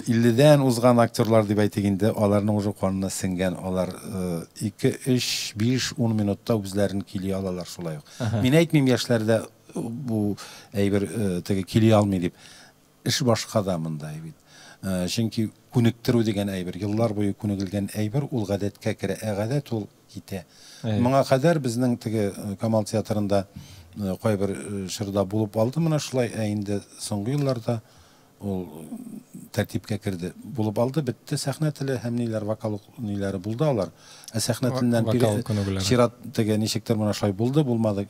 50-дән узган актерлар дип әйтик инде, аларның уже канына сеңгән, алар 2, 3, 5, 10 минутта үзләрен көйли алалар шулай ук. Мин әйтмим яшьләрдә бу әйбер теге көйли алмый дип. Эш башка да монда бит. Чөнки күнектерү дигән әйбер, еллар буе күнегелгән әйбер, ул гадәткә керә, ә гадәт ул китә. Моңа кадәр безнең теге Камал театрында кайбер чорда булып алды менә шулай, ә инде соңгы елларда ул тәртипкә керде. Булып алды, бетте сәхнә теле һәм ниләр, вокал ниләре булды алар. Ә сәхнә теленнән чират теге ничектер менә шулай булды, булмады,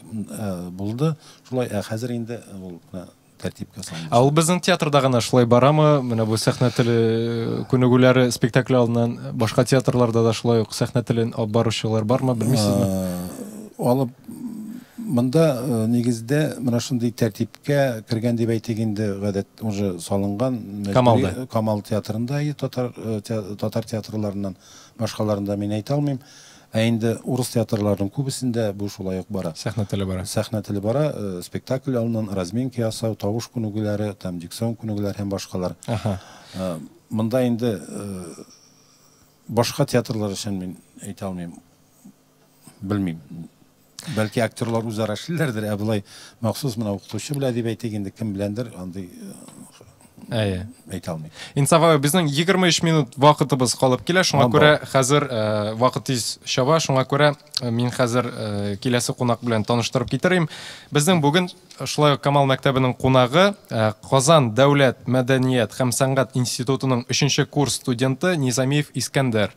булды. Шулай, ә хәзер инде ул менә тәртипкә салынган. Ә ул безнең театрда гына шулай барамы? Менә бу сәхнә теле күнегүләре спектакль алдыннан башка театрларда да шулай ук сәхнә телен алып баручылар бармы, белмисезме? Алып монда нигездә менә шундый тәртипкә кергән дип әйтик инде, гадәт уже салынган. Камалда. Камал театрында, татар татар театрларыннан башкаларында мин әйтә алмыйм. Ә инде урыс театрларының күбесендә бу шулай ук бара. Сәхнә теле бара. Сәхнә теле бара, спектакль алдыннан разминка ясау, тавыш күнегүләре, там дикцион күнегүләр һәм башкалар. Монда инде башка театрлар өчен мин әйтә алмыйм. Белмим. Бәлки актерлар үзара эшлиләрдер, ә болай махсус менә укытучы белә дип әйтик инде, кем беләндер, андый Әйе. әйтә алмыйм. Инсаф абый, безнең 23 минут вакытыбыз калып килә, шуңа күрә хәзер вакыт тиз чаба, шуңа күрә мин хәзер киләсе кунак белән таныштырып китерим. Безнең бүген шулай ук Камал мәктәбенең кунагы Казан дәүләт мәдәният һәм сәнгать институтының 3 курс студенты Низамиев Искәндәр.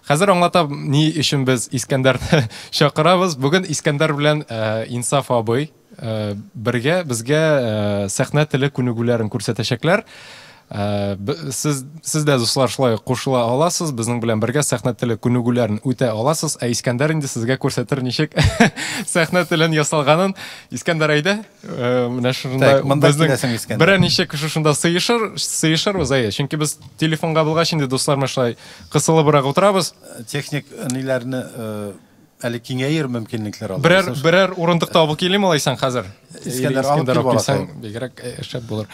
Хәзер аңлатам, ни өчен без Искәндәрне чакырабыз. Бүген Искәндәр белән Инсаф абый бергә безгә сәхнә теле күнегүләрен күрсәтәчәкләр. Сез, сез дә, дуслар, шулай кушыла аласыз, безнең белән бергә сәхнә теле күнегүләрен үтә аласыз. Ә Искәндәр инде сезгә күрсәтер, ничек сәхнә телен ясалганын. Искәндәр, әйдә, менә шушында безнең берәр ничә кеше шунда сыешыр, сыешырбыз, әйе. Чөнки без телефонга булгач инде, дуслар, менә шулай кысылыбрак утырабыз. Техник ниләрне әле киңәер мөмкинлекләр алды. Берәр берәр урындык табып килим алайсаң хәзер. Искәндәр алып кил, килсәң, бигрәк шәп булыр.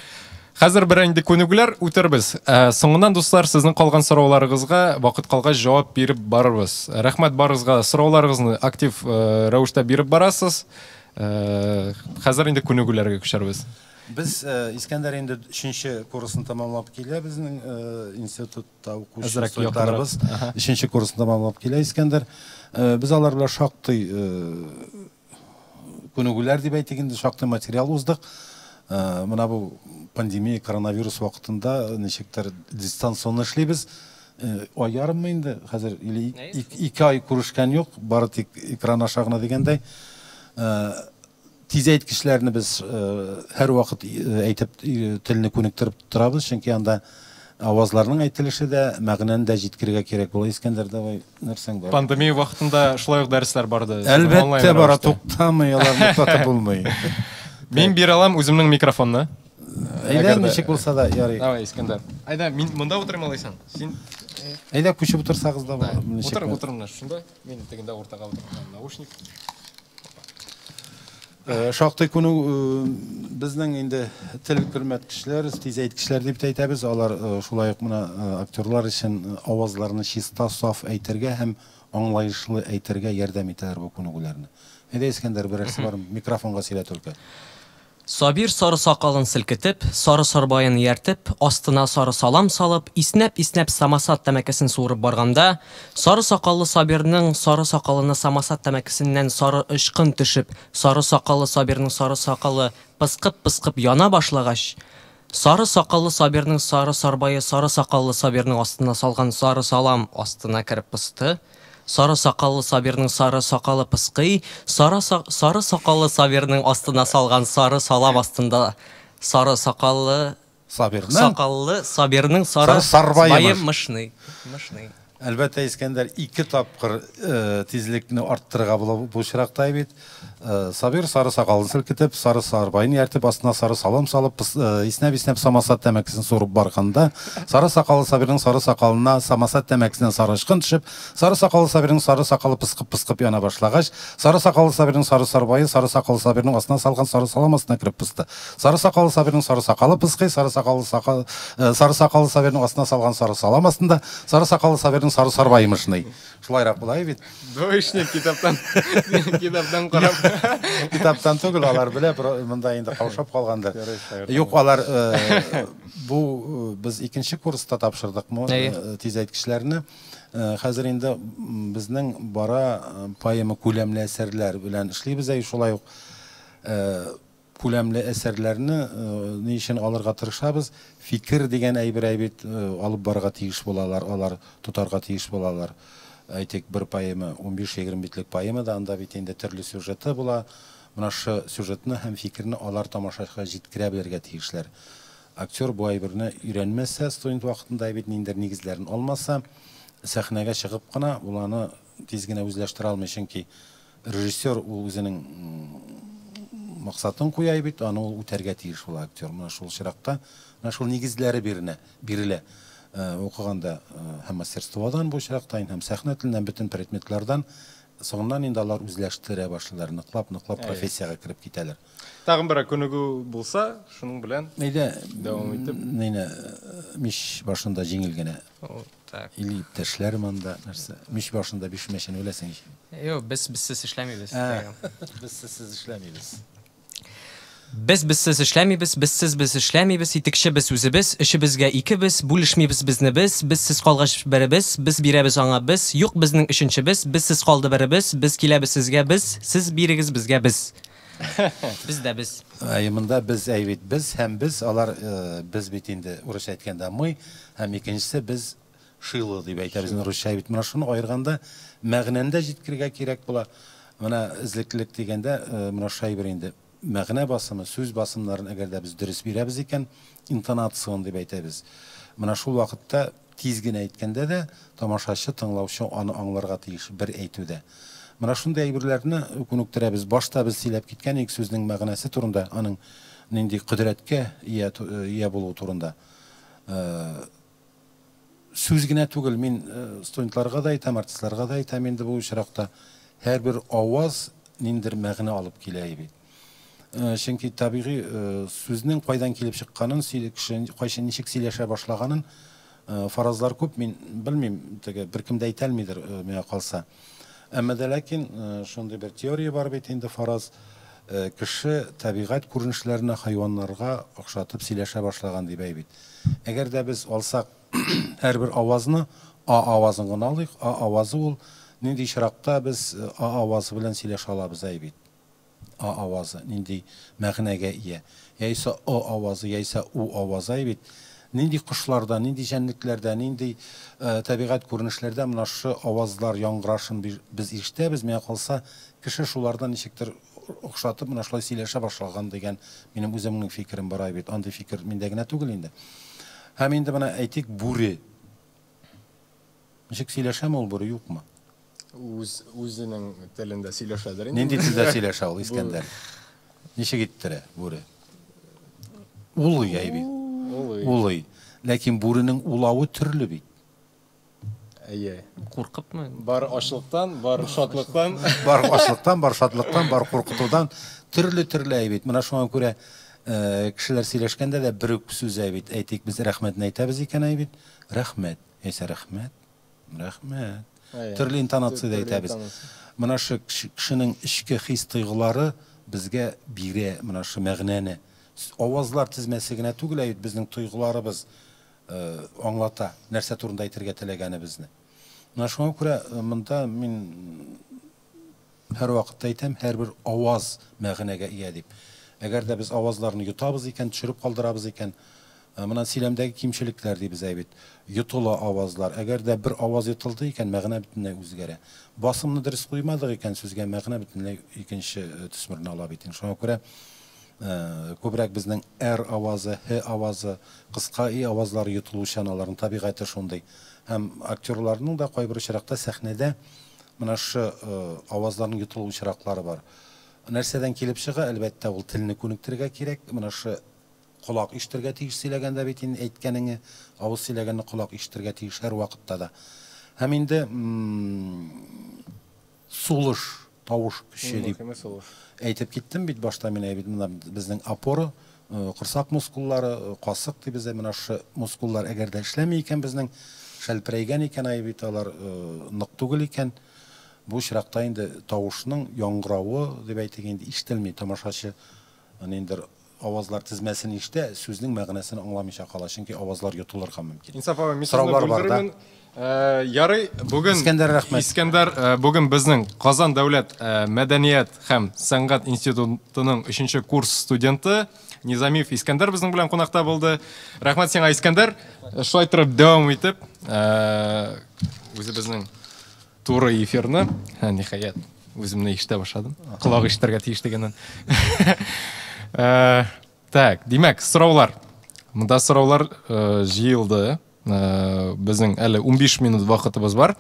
Хәзер берәр инде күнегүләр үтербез. Соңыннан, дуслар, сезнең калган сорауларыгызга вакыт калгач җавап биреп барырбыз. Рәхмәт барыгызга, сорауларыгызны актив рәвештә биреп барасыз. Хәзер инде күнегүләргә күчәрбез. Без Искәндәр инде 3 курсын тәмамлап килә, безнең институтта укучы студентларыбыз 3 курсын тәмамлап килә Искәндәр. Без алар белән шактый күнегүләр дип әйтик инде, шактый материал уздык. Менә бу пандемия, коронавирус вакытында ничектер дистанционно эшлибез. Ай ярыммы инде хәзер, или 2 ай күрешкән юк, бары тик экран аша гына дигәндәй. Тиз әйткечләрне без һәрвакыт әйтеп телне күнектереп торабыз, чөнки анда авазларның әйтелеше дә, мәгънәне дә җиткерергә кирәк була. Искәндәр, давай, нәрсәң бар? Пандемия вакытында шулай ук дәресләр барды. Әлбәттә бара, туктамый, аларны туктатып булмый. Мин бирә алам үземнең микрофонны. Әйдә, ничек булса да, ярый. Давай, Искәндәр. Әйдә, мин монда утырыйм алайсаң. Син Әйдә, күчеп утырсагыз да була. Утыр, утыр менә шунда. Мин тегендә уртага утырам. Наушник. Шактый күнү безнең инде тел көрмәткечләр, тиз әйткечләр дип тә әйтәбез. Алар шулай ук менә актерлар өчен авазларны чиста, саф әйтергә һәм аңлаешлы әйтергә ярдәм итәләр бу күнегүләрне. Әйдә, Искәндәр, берәрсе бар, микрофонга сөйлә только. Сабир сары сакалын селкетеп, сары сарбаен ияртеп, астына сары салам салып, иснәп-иснәп самосад тәмәкесен суырып барганда, сары сакаллы Сабирның сары сакалына самосад тәмәкесеннән сары очкын төшеп, сары сакаллы Сабирның сары сакалы пыскып-пыскып яна башлагач, сары сакаллы Сабирның сары сарбае сары сакаллы Сабирның астына салган сары салам астына кереп посты. Сары сакаллы Сабирның сары сакалы пыскый, сары сакаллы Сабирның астына салган сары салам астында сары сакаллы Сабирның сакаллы Сабирның сары сарбае мышный. Мышный. Әлбәттә, Искәндәр, 2 тапкыр тизлекне арттырырга була бу очракта бит. Сабир сары сакалын селкетеп, сары сарбайын ияртеп, астына сары салам салып, иснәп-иснәп самосад тәмәкесен суырып барганда, сары сакаллы Сабирның сары сакалына самосад тәмәкесеннән сары очкын төшеп, сары сакаллы Сабирның сары сакалы пыскып-пыскып яна башлагач, сары сакаллы Сабирның сары сарбайы сары сакаллы Сабирның астына салган сары салам астына кереп посты. Сары сакаллы Сабирның сары сакалы пыскый, сары сакаллы сары сакаллы Сабирның астына салган сары салам астында сары сакаллы Сабирның сары сарбайы мышный. Шулайрак була бит. Двоечник китаптан, китаптан карап. Китаптан түгел, алар белә, монда инде каушап калгандыр. Юк, алар бу без 2 курста тапшырдыкмы тиз әйткечләрне. Хәзер инде безнең бара поэма күләмле әсәрләр белән эшлибез, әй шулай ук күләмле әсәрләрне ни өчен алырга тырышабыз? Фикер дигән әйбер әйбит алып барырга тиеш булалар, алар тотарга тиеш булалар. Әйтик, бер поэма 15-20 битлек поэма да, анда бит инде төрле сюжеты була. Менә шушы сюжетны һәм фикерне алар тамашачыга җиткерә белергә тиешләр. Актер бу әйберне өйрәнмәсә, студент вакытында бит ниндидер нигезләрен алмаса, сәхнәгә чыгып кына ул аны тиз генә үзләштерә алмый, чөнки режиссер ул үзенең максатын куя бит, аны ул үтәргә тиеш була актер. Менә шул очракта менә шул нигезләре биренә, бирелә. Укыганда һәм мастерстводан бу очракта, һәм сәхнә теленнән, бөтен предметлардан соңыннан инде алар үзләштерә башлыйлар, ныклап, ныклап профессиягә кереп китәләр. Тагын бер күнегү булса, шуның белән Әйдә, дәвам итеп. Нейне, мич башында җиңел генә. Так. Или иптәшләр монда нәрсә? Мич башында бишмәчен беләсең ич. Юк, без безсез эшләмибез. Без сезсез эшләмибез. Без безсез эшләмибез, безсез без эшләмибез, итекче без үзебез, өчебезгә икебез, бүлешмибез безне без, безсез калгач беребез, без бирәбез аңа без, юк безнең өченчебез, безсез калды беребез, без киләбез сезгә без, сез бирегез безгә без. Без дә без. Әй, монда без әй бит без һәм без алар без бит инде урысча әйткәндә мы һәм икенчесе без шило дип әйтәбез инде русча бит. Менә шуны аерганда мәгънәне дә җиткерергә кирәк була. Менә эзлеклелек дигәндә менә шул әйбер инде мәгънә басымы, сүз басымнарын әгәр дә без дөрес бирәбез икән, интонацион дип әйтәбез. Менә шул вакытта тиз генә әйткәндә дә тамашачы, тыңлаучы аны аңларга тиеш бер әйтүдә. Менә шундый әйберләрне күнектерәбез. Башта без сөйләп киткән идек сүзнең мәгънәсе турында, аның нинди кодрәткә ия, ия булуы турында. Сүз генә түгел, мин студентларга да әйтәм, артистларга да әйтәм инде бу очракта, һәрбер аваз ниндидер мәгънә алып килә бит. Чөнки табигый сүзнең кайдан килеп чыкканын, кеше кайчан ничек сөйләшә башлаганын фаразлар күп, мин белмим, теге беркем дә әйтә алмыйдыр миңа калса. Әмма дә ләкин шундый бер теория бар бит инде, фараз, кеше табигать күренешләренә, хайваннарга охшатып сөйләшә башлаган дип әй бит. Әгәр дә без алсак һәрбер авазны, а авазын гына алыйк, а авазы ул нинди очракта без а авазы белән сөйләшә алабыз әй бит. А авазы нинди мәгънәгә ия. Яисә о авазы, яисә у авазы әй бит. Нинди кошларда, нинди җәнлекләрдә, нинди табигать күренешләрдә менә шушы авазлар яңгырашын без ишетәбез, миңа калса, кеше шулардан ничектер охшатып менә шулай сөйләшә башлаган дигән минем үземнең фикерем бар бит. Андый фикер миндә генә түгел инде. Һәм инде менә әйтик, бүре. Ничек сөйләшәме ул бүре, юкмы? Үз үзенең телендә сөйләшәдер инде. Нинди телдә сөйләшә ул, Искәндәр? Ничек иттерә бүре? Улый әй бит. Улый. Улый. Ләкин бүренең улавы төрле бит. Әйе. Куркыпмы? Бар ачлыктан, бар шатлыктан. Бар ачлыктан, бар шатлыктан, бар куркытудан төрле-төрле әй бит. Менә шуңа күрә кешеләр сөйләшкәндә дә бер үк сүз әй бит. Әйтик, без рәхмәтне әйтәбез икән әй бит. Рәхмәт. Яисә рәхмәт. Рәхмәт. Төрле интонациядә әйтәбез. Менә шу кешенең эчке хис тойгылары безгә бирә менә шу мәгънәне. Авазлар тезмәсе генә түгел, әйт, безнең тойгыларыбыз аңлата нәрсә турында әйтергә теләгәнебезне. Менә шуңа күрә монда мин һәрвакытта әйтәм, һәрбер аваз мәгънәгә ия дип. Әгәр дә без авазларны йотабыз икән, төшереп калдырабыз икән, менә сөйләмдәге кимчелекләр дибез әй бит. Йотыла авазлар. Әгәр дә бер аваз йотылды икән, мәгънә бөтенләй үзгәрә. Басымны дөрес куймадык икән, сүзгә мәгънә бөтенләй икенче төсмерне ала бит. Шуңа күрә күбрәк безнең р авазы, һ авазы, кыска и авазлары йотылучан, аларның табигате шундый. Һәм актерларның да кайбер очракта сәхнәдә менә шу авазларның йотылу очраклары бар. Нәрсәдән килеп чыга? Әлбәттә, ул телне күнектерергә кирәк. Менә шу колак ишетергә тиеш сөйләгәндә бит инде әйткәнеңне, авыз сөйләгәнне колак ишетергә тиеш һәр вакытта да. Һәм инде сулыш, тавыш көче дип әйтеп киттем бит башта мин әйбит, менә безнең опора, корсак мускуллары, касык дибез, менә шу мускуллар әгәр дә эшләми икән безнең, шәлперәйгән икән әй бит алар нык түгел икән. Бу очракта инде тавышның яңгыравы дип әйтик инде ишетелми, тамашачы ниндидер авазлар тезмәсен ишетә, сүзнең мәгънәсен аңламыйча кала, чөнки авазлар йотылырга мөмкин. Инсаф абый, мин сезне Сораулар бар да. бүлдермен. Ярый, бүген Искәндәр, рәхмәт. Искәндәр, бүген безнең Казан дәүләт мәдәният һәм сәнгать институтының 3 курс студенты Низамиев Искәндәр безнең белән кунакта булды. Рәхмәт сиңа, Искәндәр. Шулай торып дәвам итеп, үзебезнең туры эфирны, ниһаять. Үземне ишетә башладым. Колак ишетергә тиеш дигәннән. Так, димәк, сораулар. Монда сораулар җыелды. Безнең әле 15 минут вакытыбыз бар.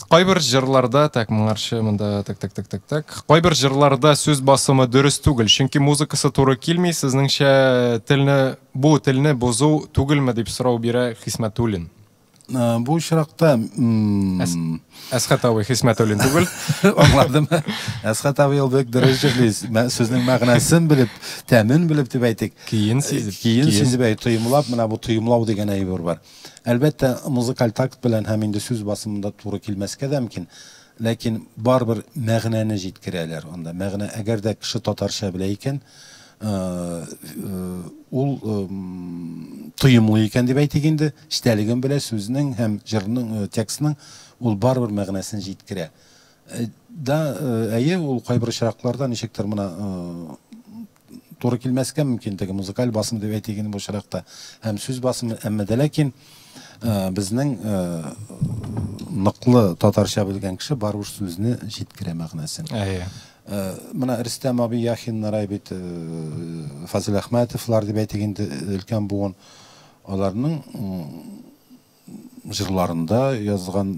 Кайбер җырларда, так, моңарчы монда, так, так, так, так, так. Кайбер җырларда сүз басымы дөрес түгел, чөнки музыкасы туры килми, сезнеңчә телне, бу телне бозу түгелме дип сорау бирә Хисмәтуллин. Бу очракта Әсхәт абый Хисмәтуллин түгел. Аңладым. Әсхәт абый ул бик дөрес җырлый. Сүзнең мәгънәсен белеп, тәмен белеп дип әйтик. Көен сизеп. Көен сизеп, тоемлап, менә бу тоемлау дигән әйбер бар. Әлбәттә, музыкаль такт белән һәм инде сүз басымында туры килмәскә дә мөмкин. Ләкин барыбер мәгънәне җиткерәләр анда. Мәгънә, әгәр дә кеше татарча белә икән, ул тоемлы икән дип әйтик инде, эчтәлеген белә сүзнең һәм җырның, текстның, ул барыбер мәгънәсен җиткерә. Да, әйе, ул кайбер очракларда ничектер менә туры килмәскә мөмкин теге музыкаль басым дип әйтик инде бу очракта һәм сүз басымы, әмма дә ләкин безнең ныклы татарча белгән кеше барыбер сүзне җиткерә мәгънәсен. Әйе. Менә Рөстәм абый Яхиннар ай бит, Фазил Әхмәтовлар дип әйтик инде, өлкән буын. Аларның җырларында, язган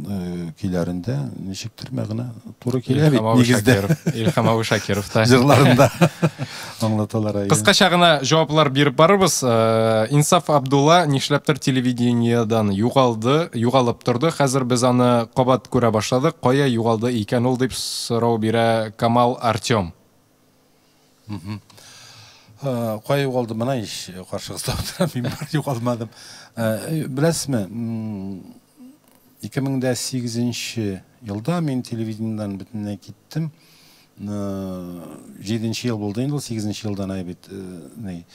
көйләрендә ничектер мәгънә туры килә бит нигездә. Илһам абый Шакиров та. Җырларында аңлаталар. Кыскача гына җаваплар биреп барырбыз. Инсаф Абдулла нишләптер телевидениедан югалды, югалып торды. Хәзер без аны кабат күрә башладык. Кая югалды икән ул дип сорау бирә Камал Артем. Кая югалды? Менә ич каршыгызда утырам, мин бар югалмадым. Беләсезме, 2008 елда мин телевидениедән бөтенләй киттем. 7 ел булды инде ул, 8 елдан ай бит ни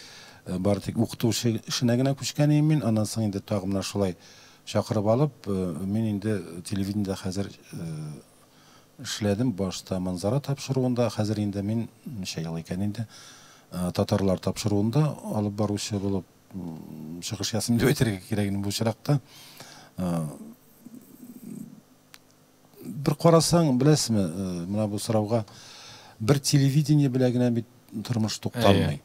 бары тик укытучы эшенә генә күчкән идем мин. Аннан соң инде тагы менә шулай чакырып алып, мин инде телевидениедә хәзер Эшләдем башта Манзара тапшыруында, хәзер инде мин ничә ел икән инде Татарлар тапшыруында алып баручы булып чыгыш ясыйм дип әйтергә кирәк инде бу очракта. Бер карасаң, беләсезме, менә бу сорауга бер телевидение белән генә бит тормыш тукталмый.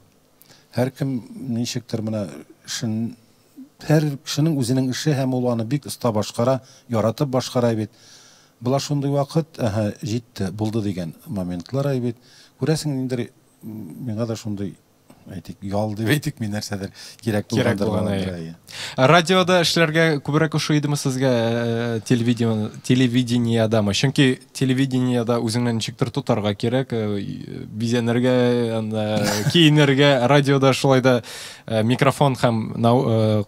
Һәркем ничектер менә эшен һәр кешенең үзенең эше һәм ул аны бик оста башкара, яратып башкара бит. Була шундый вакыт, әһә, җитте, булды дигән моментлар ай бит. Күрәсең, ниндидер миңа да шундый, әйтик, ял дип әйтик, мин нәрсәдер кирәк Кирәк булгандыр булган, баламдыр, әйе. әйе. Радиода эшләргә күбрәк ошый идеме сезгә, телевидение, телевидениедәме? Чөнки телевидениедә үзеңне ничектер тотарга кирәк, бизәнергә, анда киенергә, радиода шулай да микрофон һәм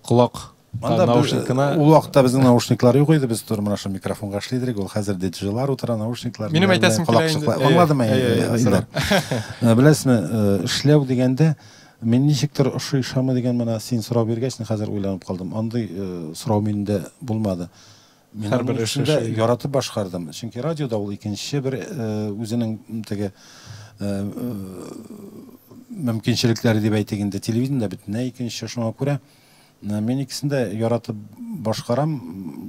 колак Анда наушник кына. Ул вакытта безнең наушниклар юк иде, без туры менә шул микрофонга эшли идек. Ул хәзер диджейлар утыра, наушниклар. Минем әйтәсем килә инде. Аңладым, Илдар. Беләсезме, эшләү дигәндә, мин ничектер ошый ошамый дигән менә син сорау биргәч, хәзер уйланып калдым. Андый сорау миндә булмады. Мин Һәрбер аның эш өчен дә эше. яратып башкардым. Чөнки радиода ул икенче бер үзенең теге мөмкинчелекләре дип әйтик инде, телевидениедә бөтенләй икенче. Шуңа күрә мин икесен дә яратып башкарам.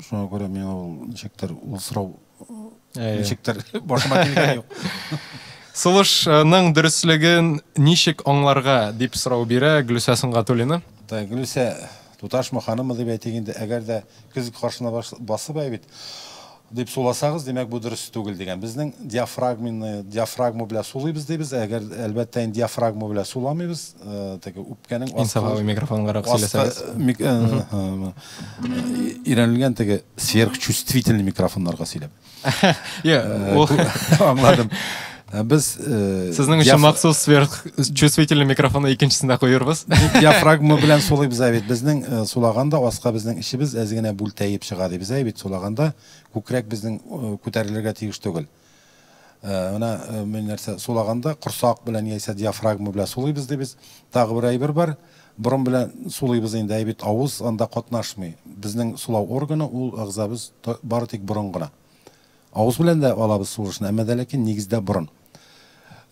Шуңа күрә миңа ул ничектер ул сорау ничектер башыма килгән юк. Сулышның дөреслеген ничек аңларга дип сорау бирә Гөлүсә Сөнгатуллина. Так, Гөлүсә туташмы, ханыммы дип әйтик инде, әгәр дә көзге каршына басып әй бит дип суласагыз, димәк бу дөрес түгел дигән. Безнең диафрагменный, диафрагма белән сулыйбыз дибез, әгәр әлбәттә инде диафрагма белән суламыйбыз, теге үпкәнең Инсаф абый микрофонгарак сөйләсәгез. Өйрәнелгән теге сверхчувствительный микрофоннарга сөйләп. Я, аңладым. Без Сезнең өчен махсус сверхчувствительный микрофонны икенчесендә куербыз. Диафрагма белән сулыйбыз бит. Безнең сулаганда аска безнең эчебез әз генә бүлтәеп чыга дибез бит. Сулаганда күкрәк безнең күтәрелергә тиеш түгел. Менә мин нәрсә сулаганда корсак белән яисә диафрагма белән сулыйбыз дибез. Тагы бер әйбер бар. Борын белән сулыйбыз инде, әй бит авыз анда катнашмый. Безнең сулау органы ул әгъзабыз бары тик борын гына. Авыз белән дә алабыз сулышны, әмма дә ләкин нигездә борын.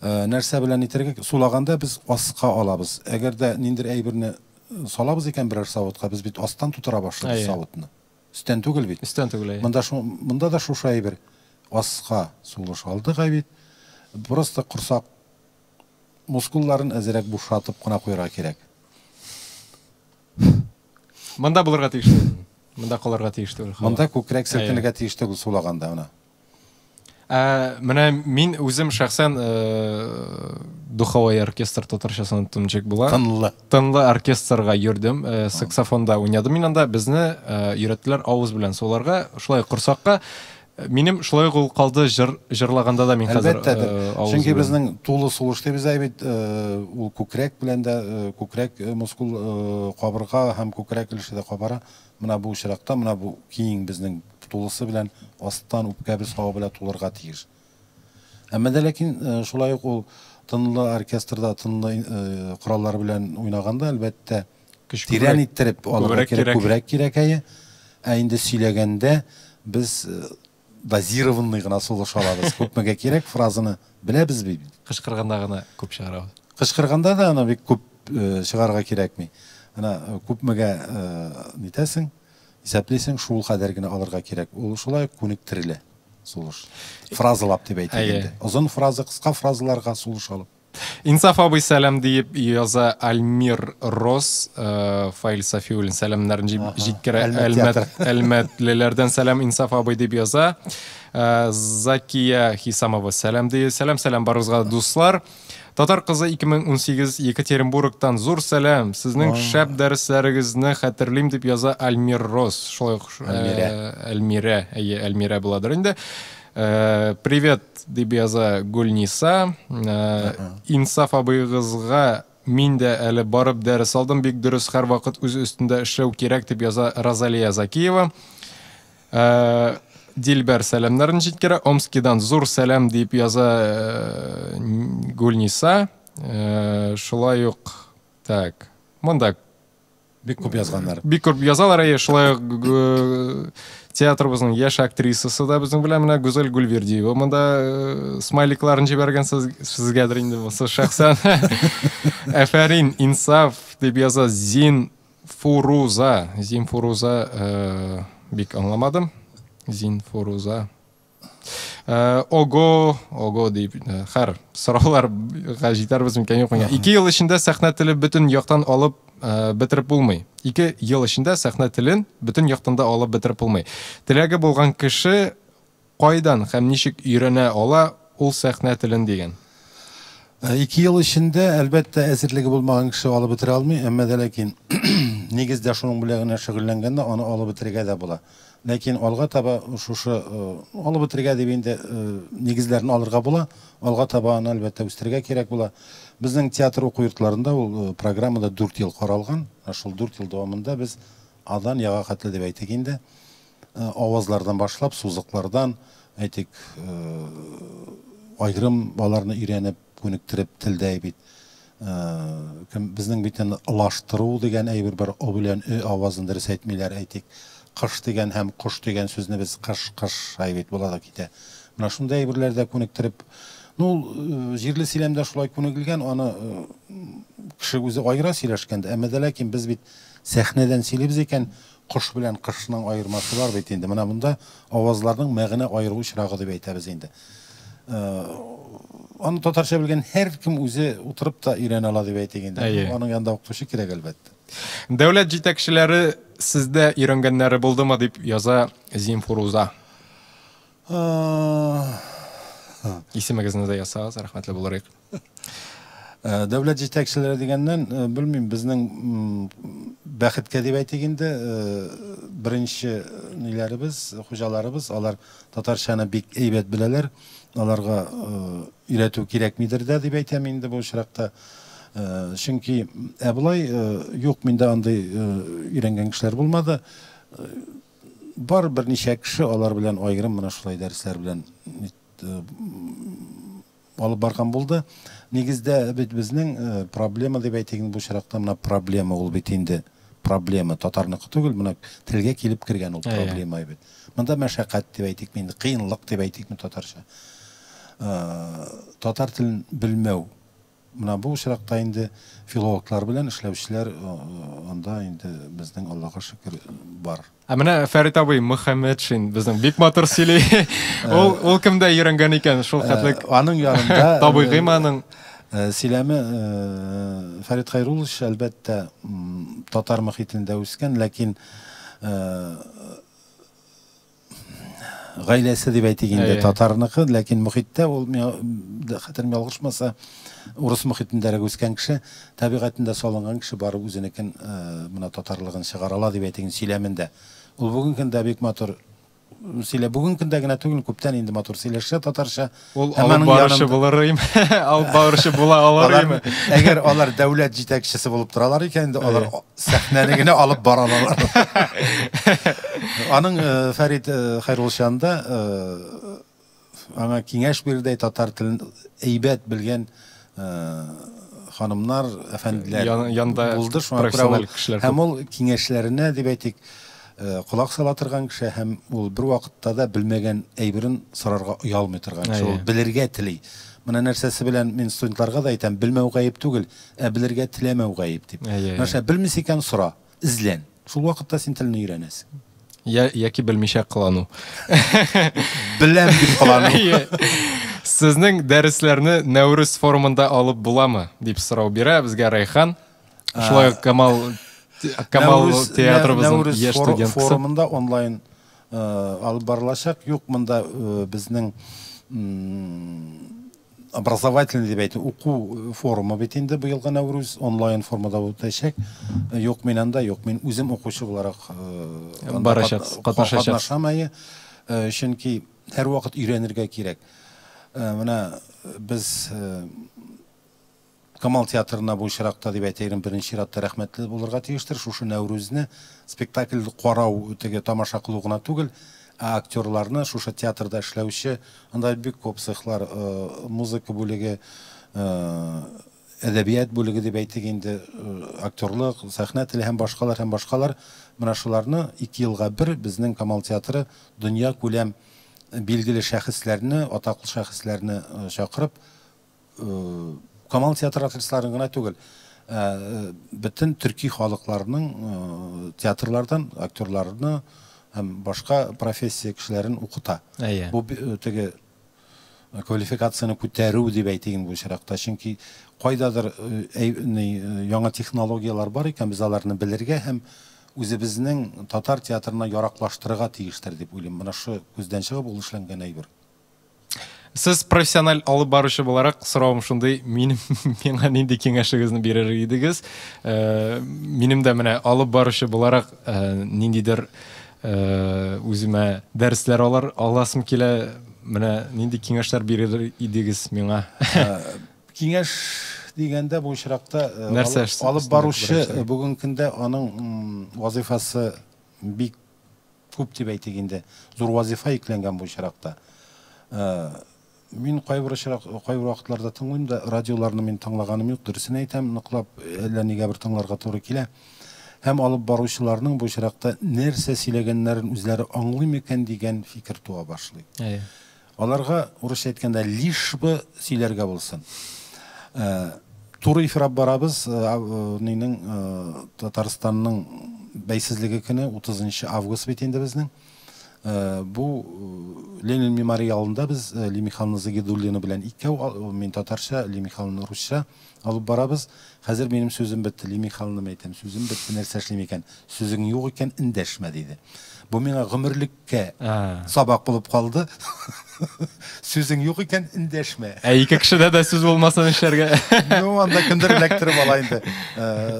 Нәрсә белән итәргә? Сулаганда без аска алабыз. Әгәр дә ниндер әйберне салабыз икән берәр савытка, без бит астан тутыра башлыйбыз савытны. Өстән түгел бит. Өстән түгел, әйе. Монда шу, монда да шушы әйбер. Аска сулыш алдык бит. Просто корсак мускулларын әзрәк бушатып кына куярга кирәк. Монда булырга тиеш түгел. Монда калырга тиеш түгел. Монда күкрәк селкенергә тиеш түгел сулаганда менә. Ә, менә мин үзем шәхсән духовой оркестр татарчасын оныттым ничек була. Тынлы. Тынлы оркестрга йөрдем, саксофонда уйнадым мин анда. Безне өйрәттеләр авыз белән суларга, шулай корсакка. Минем шулай ук ул калды җыр җырлаганда да мин хәзер Әлбәттәдер. Чөнки безнең тулы сулыш дибез әй бит, ул күкрәк белән дә, күкрәк мускул кабырга һәм күкрәк өлеше дә кабара. Менә бу очракта, менә бу киң безнең тулысы белән астан үпкәбез һава белән тулырга тиеш. Әмма дә ләкин шулай ук ул тынлы оркестрда тынлы кораллар белән уйнаганда, әлбәттә, тирән иттереп алырга кирәк, күбрәк кирәк әйе. Ә инде сөйләгәндә без дозированный гына сулыш алабыз. Күпмегә кирәк фразаны беләбез бит. Кычкырганда гына күп чыгарабыз. Кычкырганда да аны бик күп чыгарга кирәкми. Ана күпмегә нитәсең, исәплисең, шул кадәр генә алырга кирәк. Ул шулай күнектерелә сулыш. Фразалап дип әйтик инде. Озын фраза, кыска фразаларга сулыш алып. Инсаф абый сәлам диеп яза Альмир Рос, Фаил Сафиуллин сәламнәрен җиткерә. Әлмәт, Әлмәтлеләрдән сәлам Инсаф абый дип яза. Закия Хисамова сәлам ди. Сәлам, сәлам барыгызга, дуслар. Татар кызы 2018 Екатеринбургтан зур сәлам. Сезнең шәп дәресләрегезне хәтерлим дип яза Альмир Рос. Шулай ук Альмирә. Альмирә, әйе, Альмирә буладыр инде. Привет дип яза Гөлниса. Инсаф абыегызга мин дә әле барып дәрес алдым, бик дөрес, һәрвакыт үз өстендә эшләү кирәк дип яза Розалия Закиева. Дилбәр сәламнәрен җиткерә. Омскидан зур сәлам дип яза Гөлниса. Шулай ук, так, монда бик күп язганнар. Бик күп язалар, әйе, шулай ук театрыбызның яшь актрисасы да безнең белән менә Гүзәл Гүлвердиева монда смайликларын җибәргән сезгәдер инде бусы шәхсән. Әфәрин, инсаф дип яза Зин Фуруза. Зин Фуруза бик аңламадым. Зин Фуруза. Ого, ого дип, хәр, сорауларга җитәрбез микән, юк микән. 2 ел эчендә сәхнә теле бөтен яктан алып бетереп булмый. 2 ел эчендә сәхнә телен бөтен яктан да алып бетереп булмый. Теләге булган кеше кайдан һәм ничек өйрәнә ала ул сәхнә телен дигән. 2 ел эчендә, әлбәттә, әзерлеге булмаган кеше алып бетерә алмый, әмма дә ләкин нигездә шуның белән генә шөгыльләнгәндә аны алып бетерергә дә була. Ләкин алга таба шушы алып бетерергә дип инде нигезләрен алырга була, алга таба аны әлбәттә үстерергә кирәк була. Безнең театр уку йортларында ул программада 4 ел каралган. Шул 4 ел дәвамында без адан яга хәтле дип әйтик инде, авазлардан башлап, сузыклардан, әйтик, айрым аларны өйрәнеп, күнектереп телдә бит. Безнең бит ылаштыру дигән әйбер бар, о белән ö авазын дөрес әйтмиләр, әйтик. Кыш дигән һәм кош дигән сүзне без кыш, кыш әй бит була да китә. Менә шундай әйберләрдә күнектереп, ну, җирле сөйләмдә шулай күнегелгән, аны кеше үзе аера сөйләшкәндә, әмма дә ләкин без бит сәхнәдән сөйлибез икән, кош белән кышның аермасы бар бит инде. Менә монда авазларның мәгънә аеру очрагы дип әйтәбез инде. Аны татарча белгән һәркем үзе утырып та өйрәнә ала дип әйтик инде. Аның янында укытучы кирәк әлбәттә. Дәүләт җитәкчеләре сездә өйрәнгәннәре булдымы дип яза Зимфуруза. Исемегезне дә язсагыз, рәхмәтле булыр идек. Дәүләт җитәкчеләре дигәннән, белмим, безнең бәхеткә дип әйтик инде, беренче ниләребез, хуҗаларыбыз, алар татарчаны бик әйбәт беләләр. Аларга өйрәтү кирәкмидер дә дип әйтәм инде бу очракта. Чөнки ә болай юк, миндә андый өйрәнгән кешеләр булмады. Бар берничә кеше, алар белән аерым менә шулай дәресләр белән алып барган булды. Нигездә бит безнең проблема дип әйтик, бу очракта менә проблема ул бит инде проблема татарныкы түгел, менә телгә килеп кергән ул проблема бит. Монда мәшәкать дип әйтик, инде кыенлык дип әйтикме татарча. Татар телен белмәү. Менә бу очракта инде филологлар белән эшләүчеләр анда инде безнең, Аллага шөкер, бар. Ә менә Фәрит абый Мөхәммәтшин безнең бик матур сөйли. Ул кемдә өйрәнгән икән шул хәтле? Аның янында табигыймы аның? Сөйләме Фәрит Хәйруллович, әлбәттә, татар мохитендә үскән, ләкин гаиләсе дип әйтик инде, татарныкы, ләкин мохиттә ул, хәтерем ялгышмаса, урыс мохитендәрәк үскән кеше, табигатендә салынган кеше бары үзенекен, менә татарлыгын чыгара ала дип әйтик, сөйләмендә. Ул бүгенге көндә бик матур сөйлә, бүгенге көндә генә түгел, күптән инде матур сөйләшә татарча. Ул алып баручы булыр име? Алып баручы була алыр име? Әгәр алар дәүләт җитәкчесе булып торалар икән, инде алар сәхнәне генә алып бара алалар. Аның Фәрит Хәйрулшанда аңа киңәш бирдәй татар телен әйбәт белгән ханымнар, әфәнделәр янда булды. Шуңа күрә ул һәм ул киңәшләренә дип әйтик, колак сала торган кеше һәм ул бер вакытта да белмәгән әйберен сорарга оялмый торган кеше. Ул белергә тели. Менә нәрсәсе белән мин студентларга да әйтәм, белмәү гаеп түгел, ә белергә теләмәү гаеп дип. Нәрсә белмисең икән, сора, эзлән. Шул вакытта син телне өйрәнәсең. Яки белмичә кылану. Беләм дип кылану. Сезнең дәресләрне Нәүрүз форумында алып буламы дип сорау бирә безгә Райхан. Шулай ук Камал Камал театрыбызның яшь студенткасы. Форумында онлайн алып барылачак. Юк, монда безнең образовательный дип әйтү, уку форумы бит инде быелгы Нәүрүз онлайн формада үтәчәк. Юк, мин анда юк, мин үзем укучы буларак барачак, катнашачак. Катнашам, әйе. Чөнки һәрвакыт өйрәнергә кирәк. Менә без Камал театрына бу очракта дип әйтәйем, беренче чиратта рәхмәтле булырга тиештер. Шушы Нәүрүзне спектакль карау, теге тамаша кылу гына түгел, ә актерларны шушы театрда эшләүче, анда бик күп цехлар, музыка бүлеге, әдәбият бүлеге дип әйтик инде, актерлык, сәхнә теле һәм башкалар һәм башкалар. Менә шуларны 2 елга бер безнең Камал театры дөнья күләм билгеле шәхесләрне, атаклы шәхесләрне чакырып, Камал театры артистларын гына түгел, бөтен төрки халыкларының театрлардан актерларны һәм башка профессия кешеләрен укыта. Бу теге квалификацияне күтәрү дип әйтик бу очракта, чөнки кайдадыр яңа технологияләр бар икән, без аларны белергә һәм үзебезнең татар театрына яраклаштырырга тиештер дип уйлыйм. Менә шу күздән чыгып ул эшләнгән әйбер. Сез профессиональ алып баручы буларак, соравым шундый, минем миңа нинди киңәшегезне бирер идегез? Минем дә менә алып баручы буларак ниндидер үземә дәресләр алар аласым килә. Менә нинди киңәшләр бирер идегез миңа? Киңәш дигәндә бу очракта алып баручы бүгенге көндә аның вазифасы бик күп дип әйтик инде, зур вазифа йөкләнгән бу очракта. Мин кайбер очрак, кайбер вакытларда тыңлыйм да, радиоларны мин тыңлаганым юк, дөресен әйтәм, ныклап әллә нигә бер тыңларга туры килә. Һәм алып баручыларның бу очракта нәрсә сөйләгәннәрен үзләре аңлый микән дигән фикер туа башлый. Аларга, урысча әйткәндә, лишь бы сөйләргә булсын. Туры эфир алып барабыз, нинең Татарстанның бәйсезлеге көне 30 август бит инде безнең. Бу Ленин мемориалында без Ли Михайловна Загидуллина белән икәү, мин татарча, Ли Михайловна русча алып барабыз. Хәзер минем сүзем бетте, Ли Михайловна әйтәм, сүзем бетте, нәрсә эшлим икән? Сүзең юк икән, эндәшмә диде. Бу миңа гомерлеккә сабак булып калды. Сүзең юк икән, эндәшмә. Ә ике кешедә дә сүз булмаса нишләргә? Ну, анда кемдер эләктереп ала инде.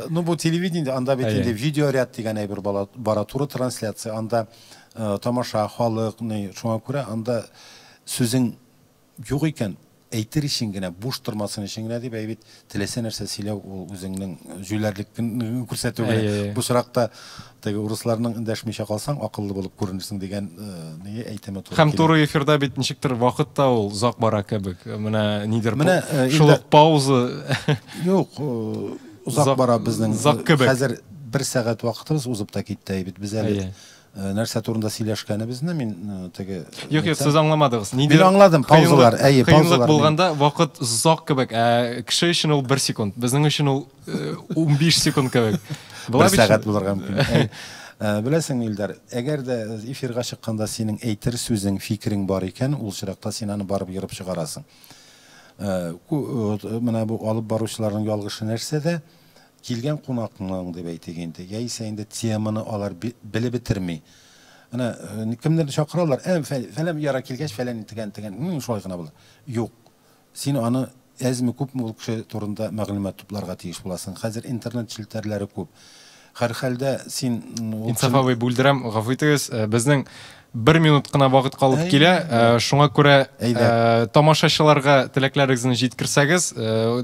Ну, бу телевидение, анда бит инде видеоряд дигән әйбер бара, туры трансляция, анда тамаша, халык, шуңа күрә анда сүзең юк икән, әйтер өчен генә, буш тормасын өчен генә дип, әйбит, теләсә нәрсә сөйләү ул үзеңнең җүләрлекне күрсәтү генә. Бу очракта теге урысларның эндәшмичә калсаң, акыллы булып күренерсең дигән ни әйтеме туры. Һәм туры эфирда бит ничектер вакыт та ул озак бара кебек. Менә нидер шул ук пауза. Юк, озак бара безнең. Хәзер бер сәгать вакытыбыз узып та китте бит. Без әле Нәрсә турында сөйләшкәнебезне мин теге Юк, юк, сез аңламадыгыз. Мин аңладым, паузалар, әйе, паузалар. Кыенлык булганда вакыт озак кебек, ә кеше өчен ул 1 секунд, безнең өчен ул 15 секунд кебек. Була бит. Бер сәгать булырга мөмкин. Беләсең, Илдар, әгәр дә эфирга чыкканда синең әйтер сүзең, фикерең бар икән, ул чиракта син аны барып ерып чыгарасың. Менә бу алып баручыларның ялгышы нәрсәдә? Килгән кунакның, дип әйтик инде, яисә инде теманы алар белеп бетерми. Менә кемнәрне чакыралар, ә, фәлән яра килгәч, фәлән тегән, тегән, шулай гына була. Юк. Син аны әзме-күпме ул кеше турында мәгълүмат тупларга тиеш буласың. Хәзер интернет челтәрләре күп. Һәрхәлдә син ул Инсаф абый, бүлдерәм, гафу итегез. Безнең бер минут кына вакыт калып килә. Шуңа күрә тамашачыларга теләкләрегезне җиткерсәгез,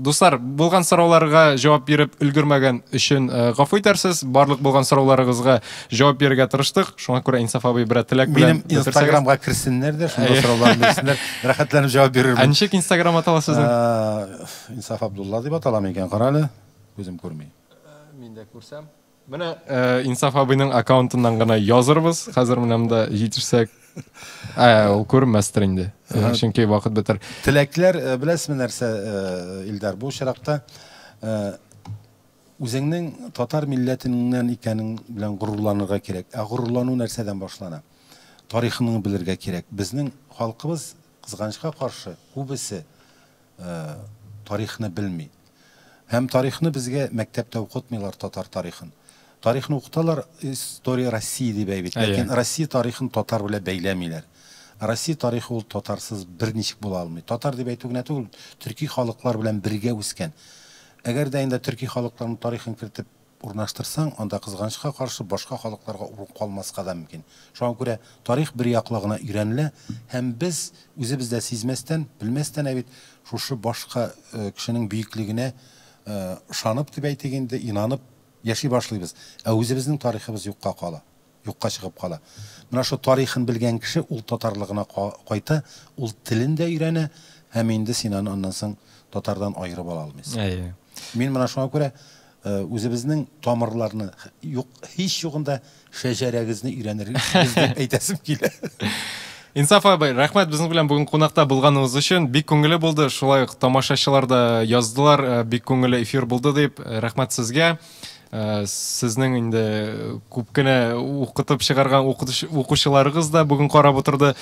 дуслар, булган сорауларга җавап биреп өлгермәгән өчен гафу итәрсез. Барлык булган сорауларыгызга җавап бирергә тырыштык. Шуңа күрә Инсаф абый берәр теләк белән Минем Инстаграмга керсеннәр дә, шунда сорауларын бирсеннәр. Рәхәтләнеп җавап бирермен. Ә ничек Инстаграм атала сезнең? Инсаф Абдулла дип атала микән? Кара әле, күзем күрми. Мин дә күрсәм. Менә э, Инсаф абыйның аккаунтыннан гына язырбыз. Хәзер менә монда җитешсәк, ә, ул күренмәстер инде. Э, чөнки вакыт бетер. Теләкләр, э, беләсезме нәрсә, э, Илдар, бу очракта үзеңнең татар милләтеннән икәнең белән горурланырга кирәк. Ә горурлану нәрсәдән башлана? Тарихыңны белергә кирәк. Безнең халкыбыз, кызганычка каршы, күбесе тарихны белми. Һәм тарихны безгә мәктәптә укытмыйлар, татар тарихын. Тарихны укыталар, история России дип әйбит. Ләкин Россия тарихын татар белән бәйләмиләр. Россия тарихы ул татарсыз берничек була алмый. Татар дип әйтү генә түгел, төрки халыклар белән бергә үскән. Әгәр дә инде төрки халыкларның тарихын кертеп урнаштырсаң, анда, кызганычка каршы, башка халыкларга урын калмаска да мөмкин. Шуңа күрә тарих бер яклы гына өйрәнелә һәм без, үзебез дә сизмәстән, белмәстән ә бит, шушы башка кешенең бөеклегенә ышанып дип әйтик инде, инанып яши башлыйбыз. Ә үзебезнең тарихыбыз юкка кала, юкка чыгып кала. Менә шул тарихын белгән кеше ул татарлыгына кайта, ул телен дә өйрәнә һәм инде син аны аннан соң татардан аерып ала алмыйсың. Әйе. Мин менә шуңа күрә Үзебезнең тамырларны, юк, һич югында шәҗәрәгезне өйрәнербез дип әйтәсем килә. Инсаф абый, рәхмәт безнең белән бүген кунакта булганыгыз өчен. Бик күңелле булды. Шулай ук тамашачылар да яздылар, бик күңелле эфир булды дип. Рәхмәт сезгә. Сезнең инде күп кенә укытып чыгарган укучыларыгыз да бүген карап утырды.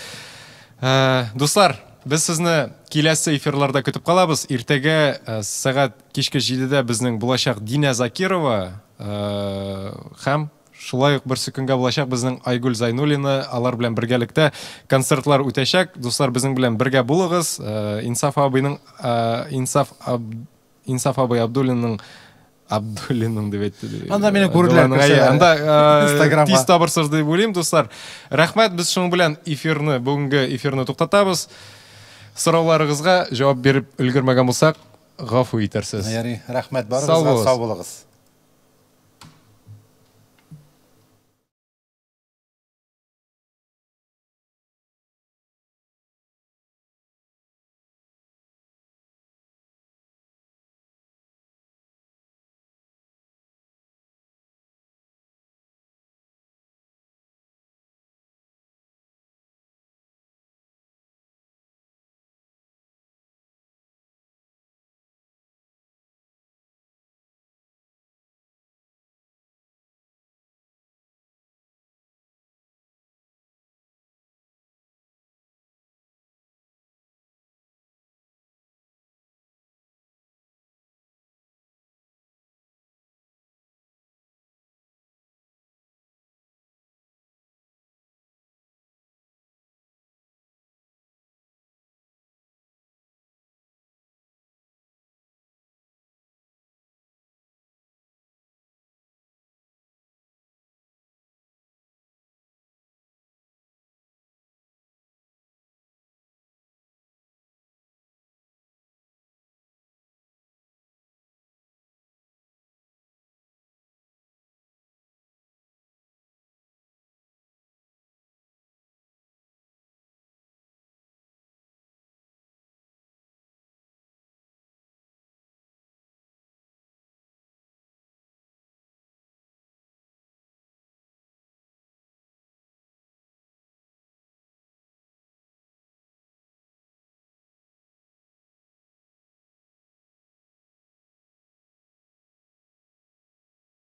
Дуслар, без сезне киләсе эфирларда көтеп калабыз. Иртәгә сәгать Кичке җидедә безнең булачак Динә Закирова һәм шулай ук берсекөнгә булачак безнең Айгөл Зайнуллина. Алар белән бергәлектә концертлар үтәчәк. Дуслар, безнең белән бергә булыгыз. Инсаф абыйның Инсаф Инсаф абый Абдуллинның Абдуллинның дип әйтте. Анда мине күрерләр. Анда Инстаграмга тиз табырсыз дип уйлыйм, дуслар. Рәхмәт, без шуның белән эфирны, бүгенге эфирны туктатабыз. Сорауларыгызга җавап биреп өлгермәгән булсак, Гафу итәрсез. Ярый, рәхмәт барыгызга, сау булыгыз.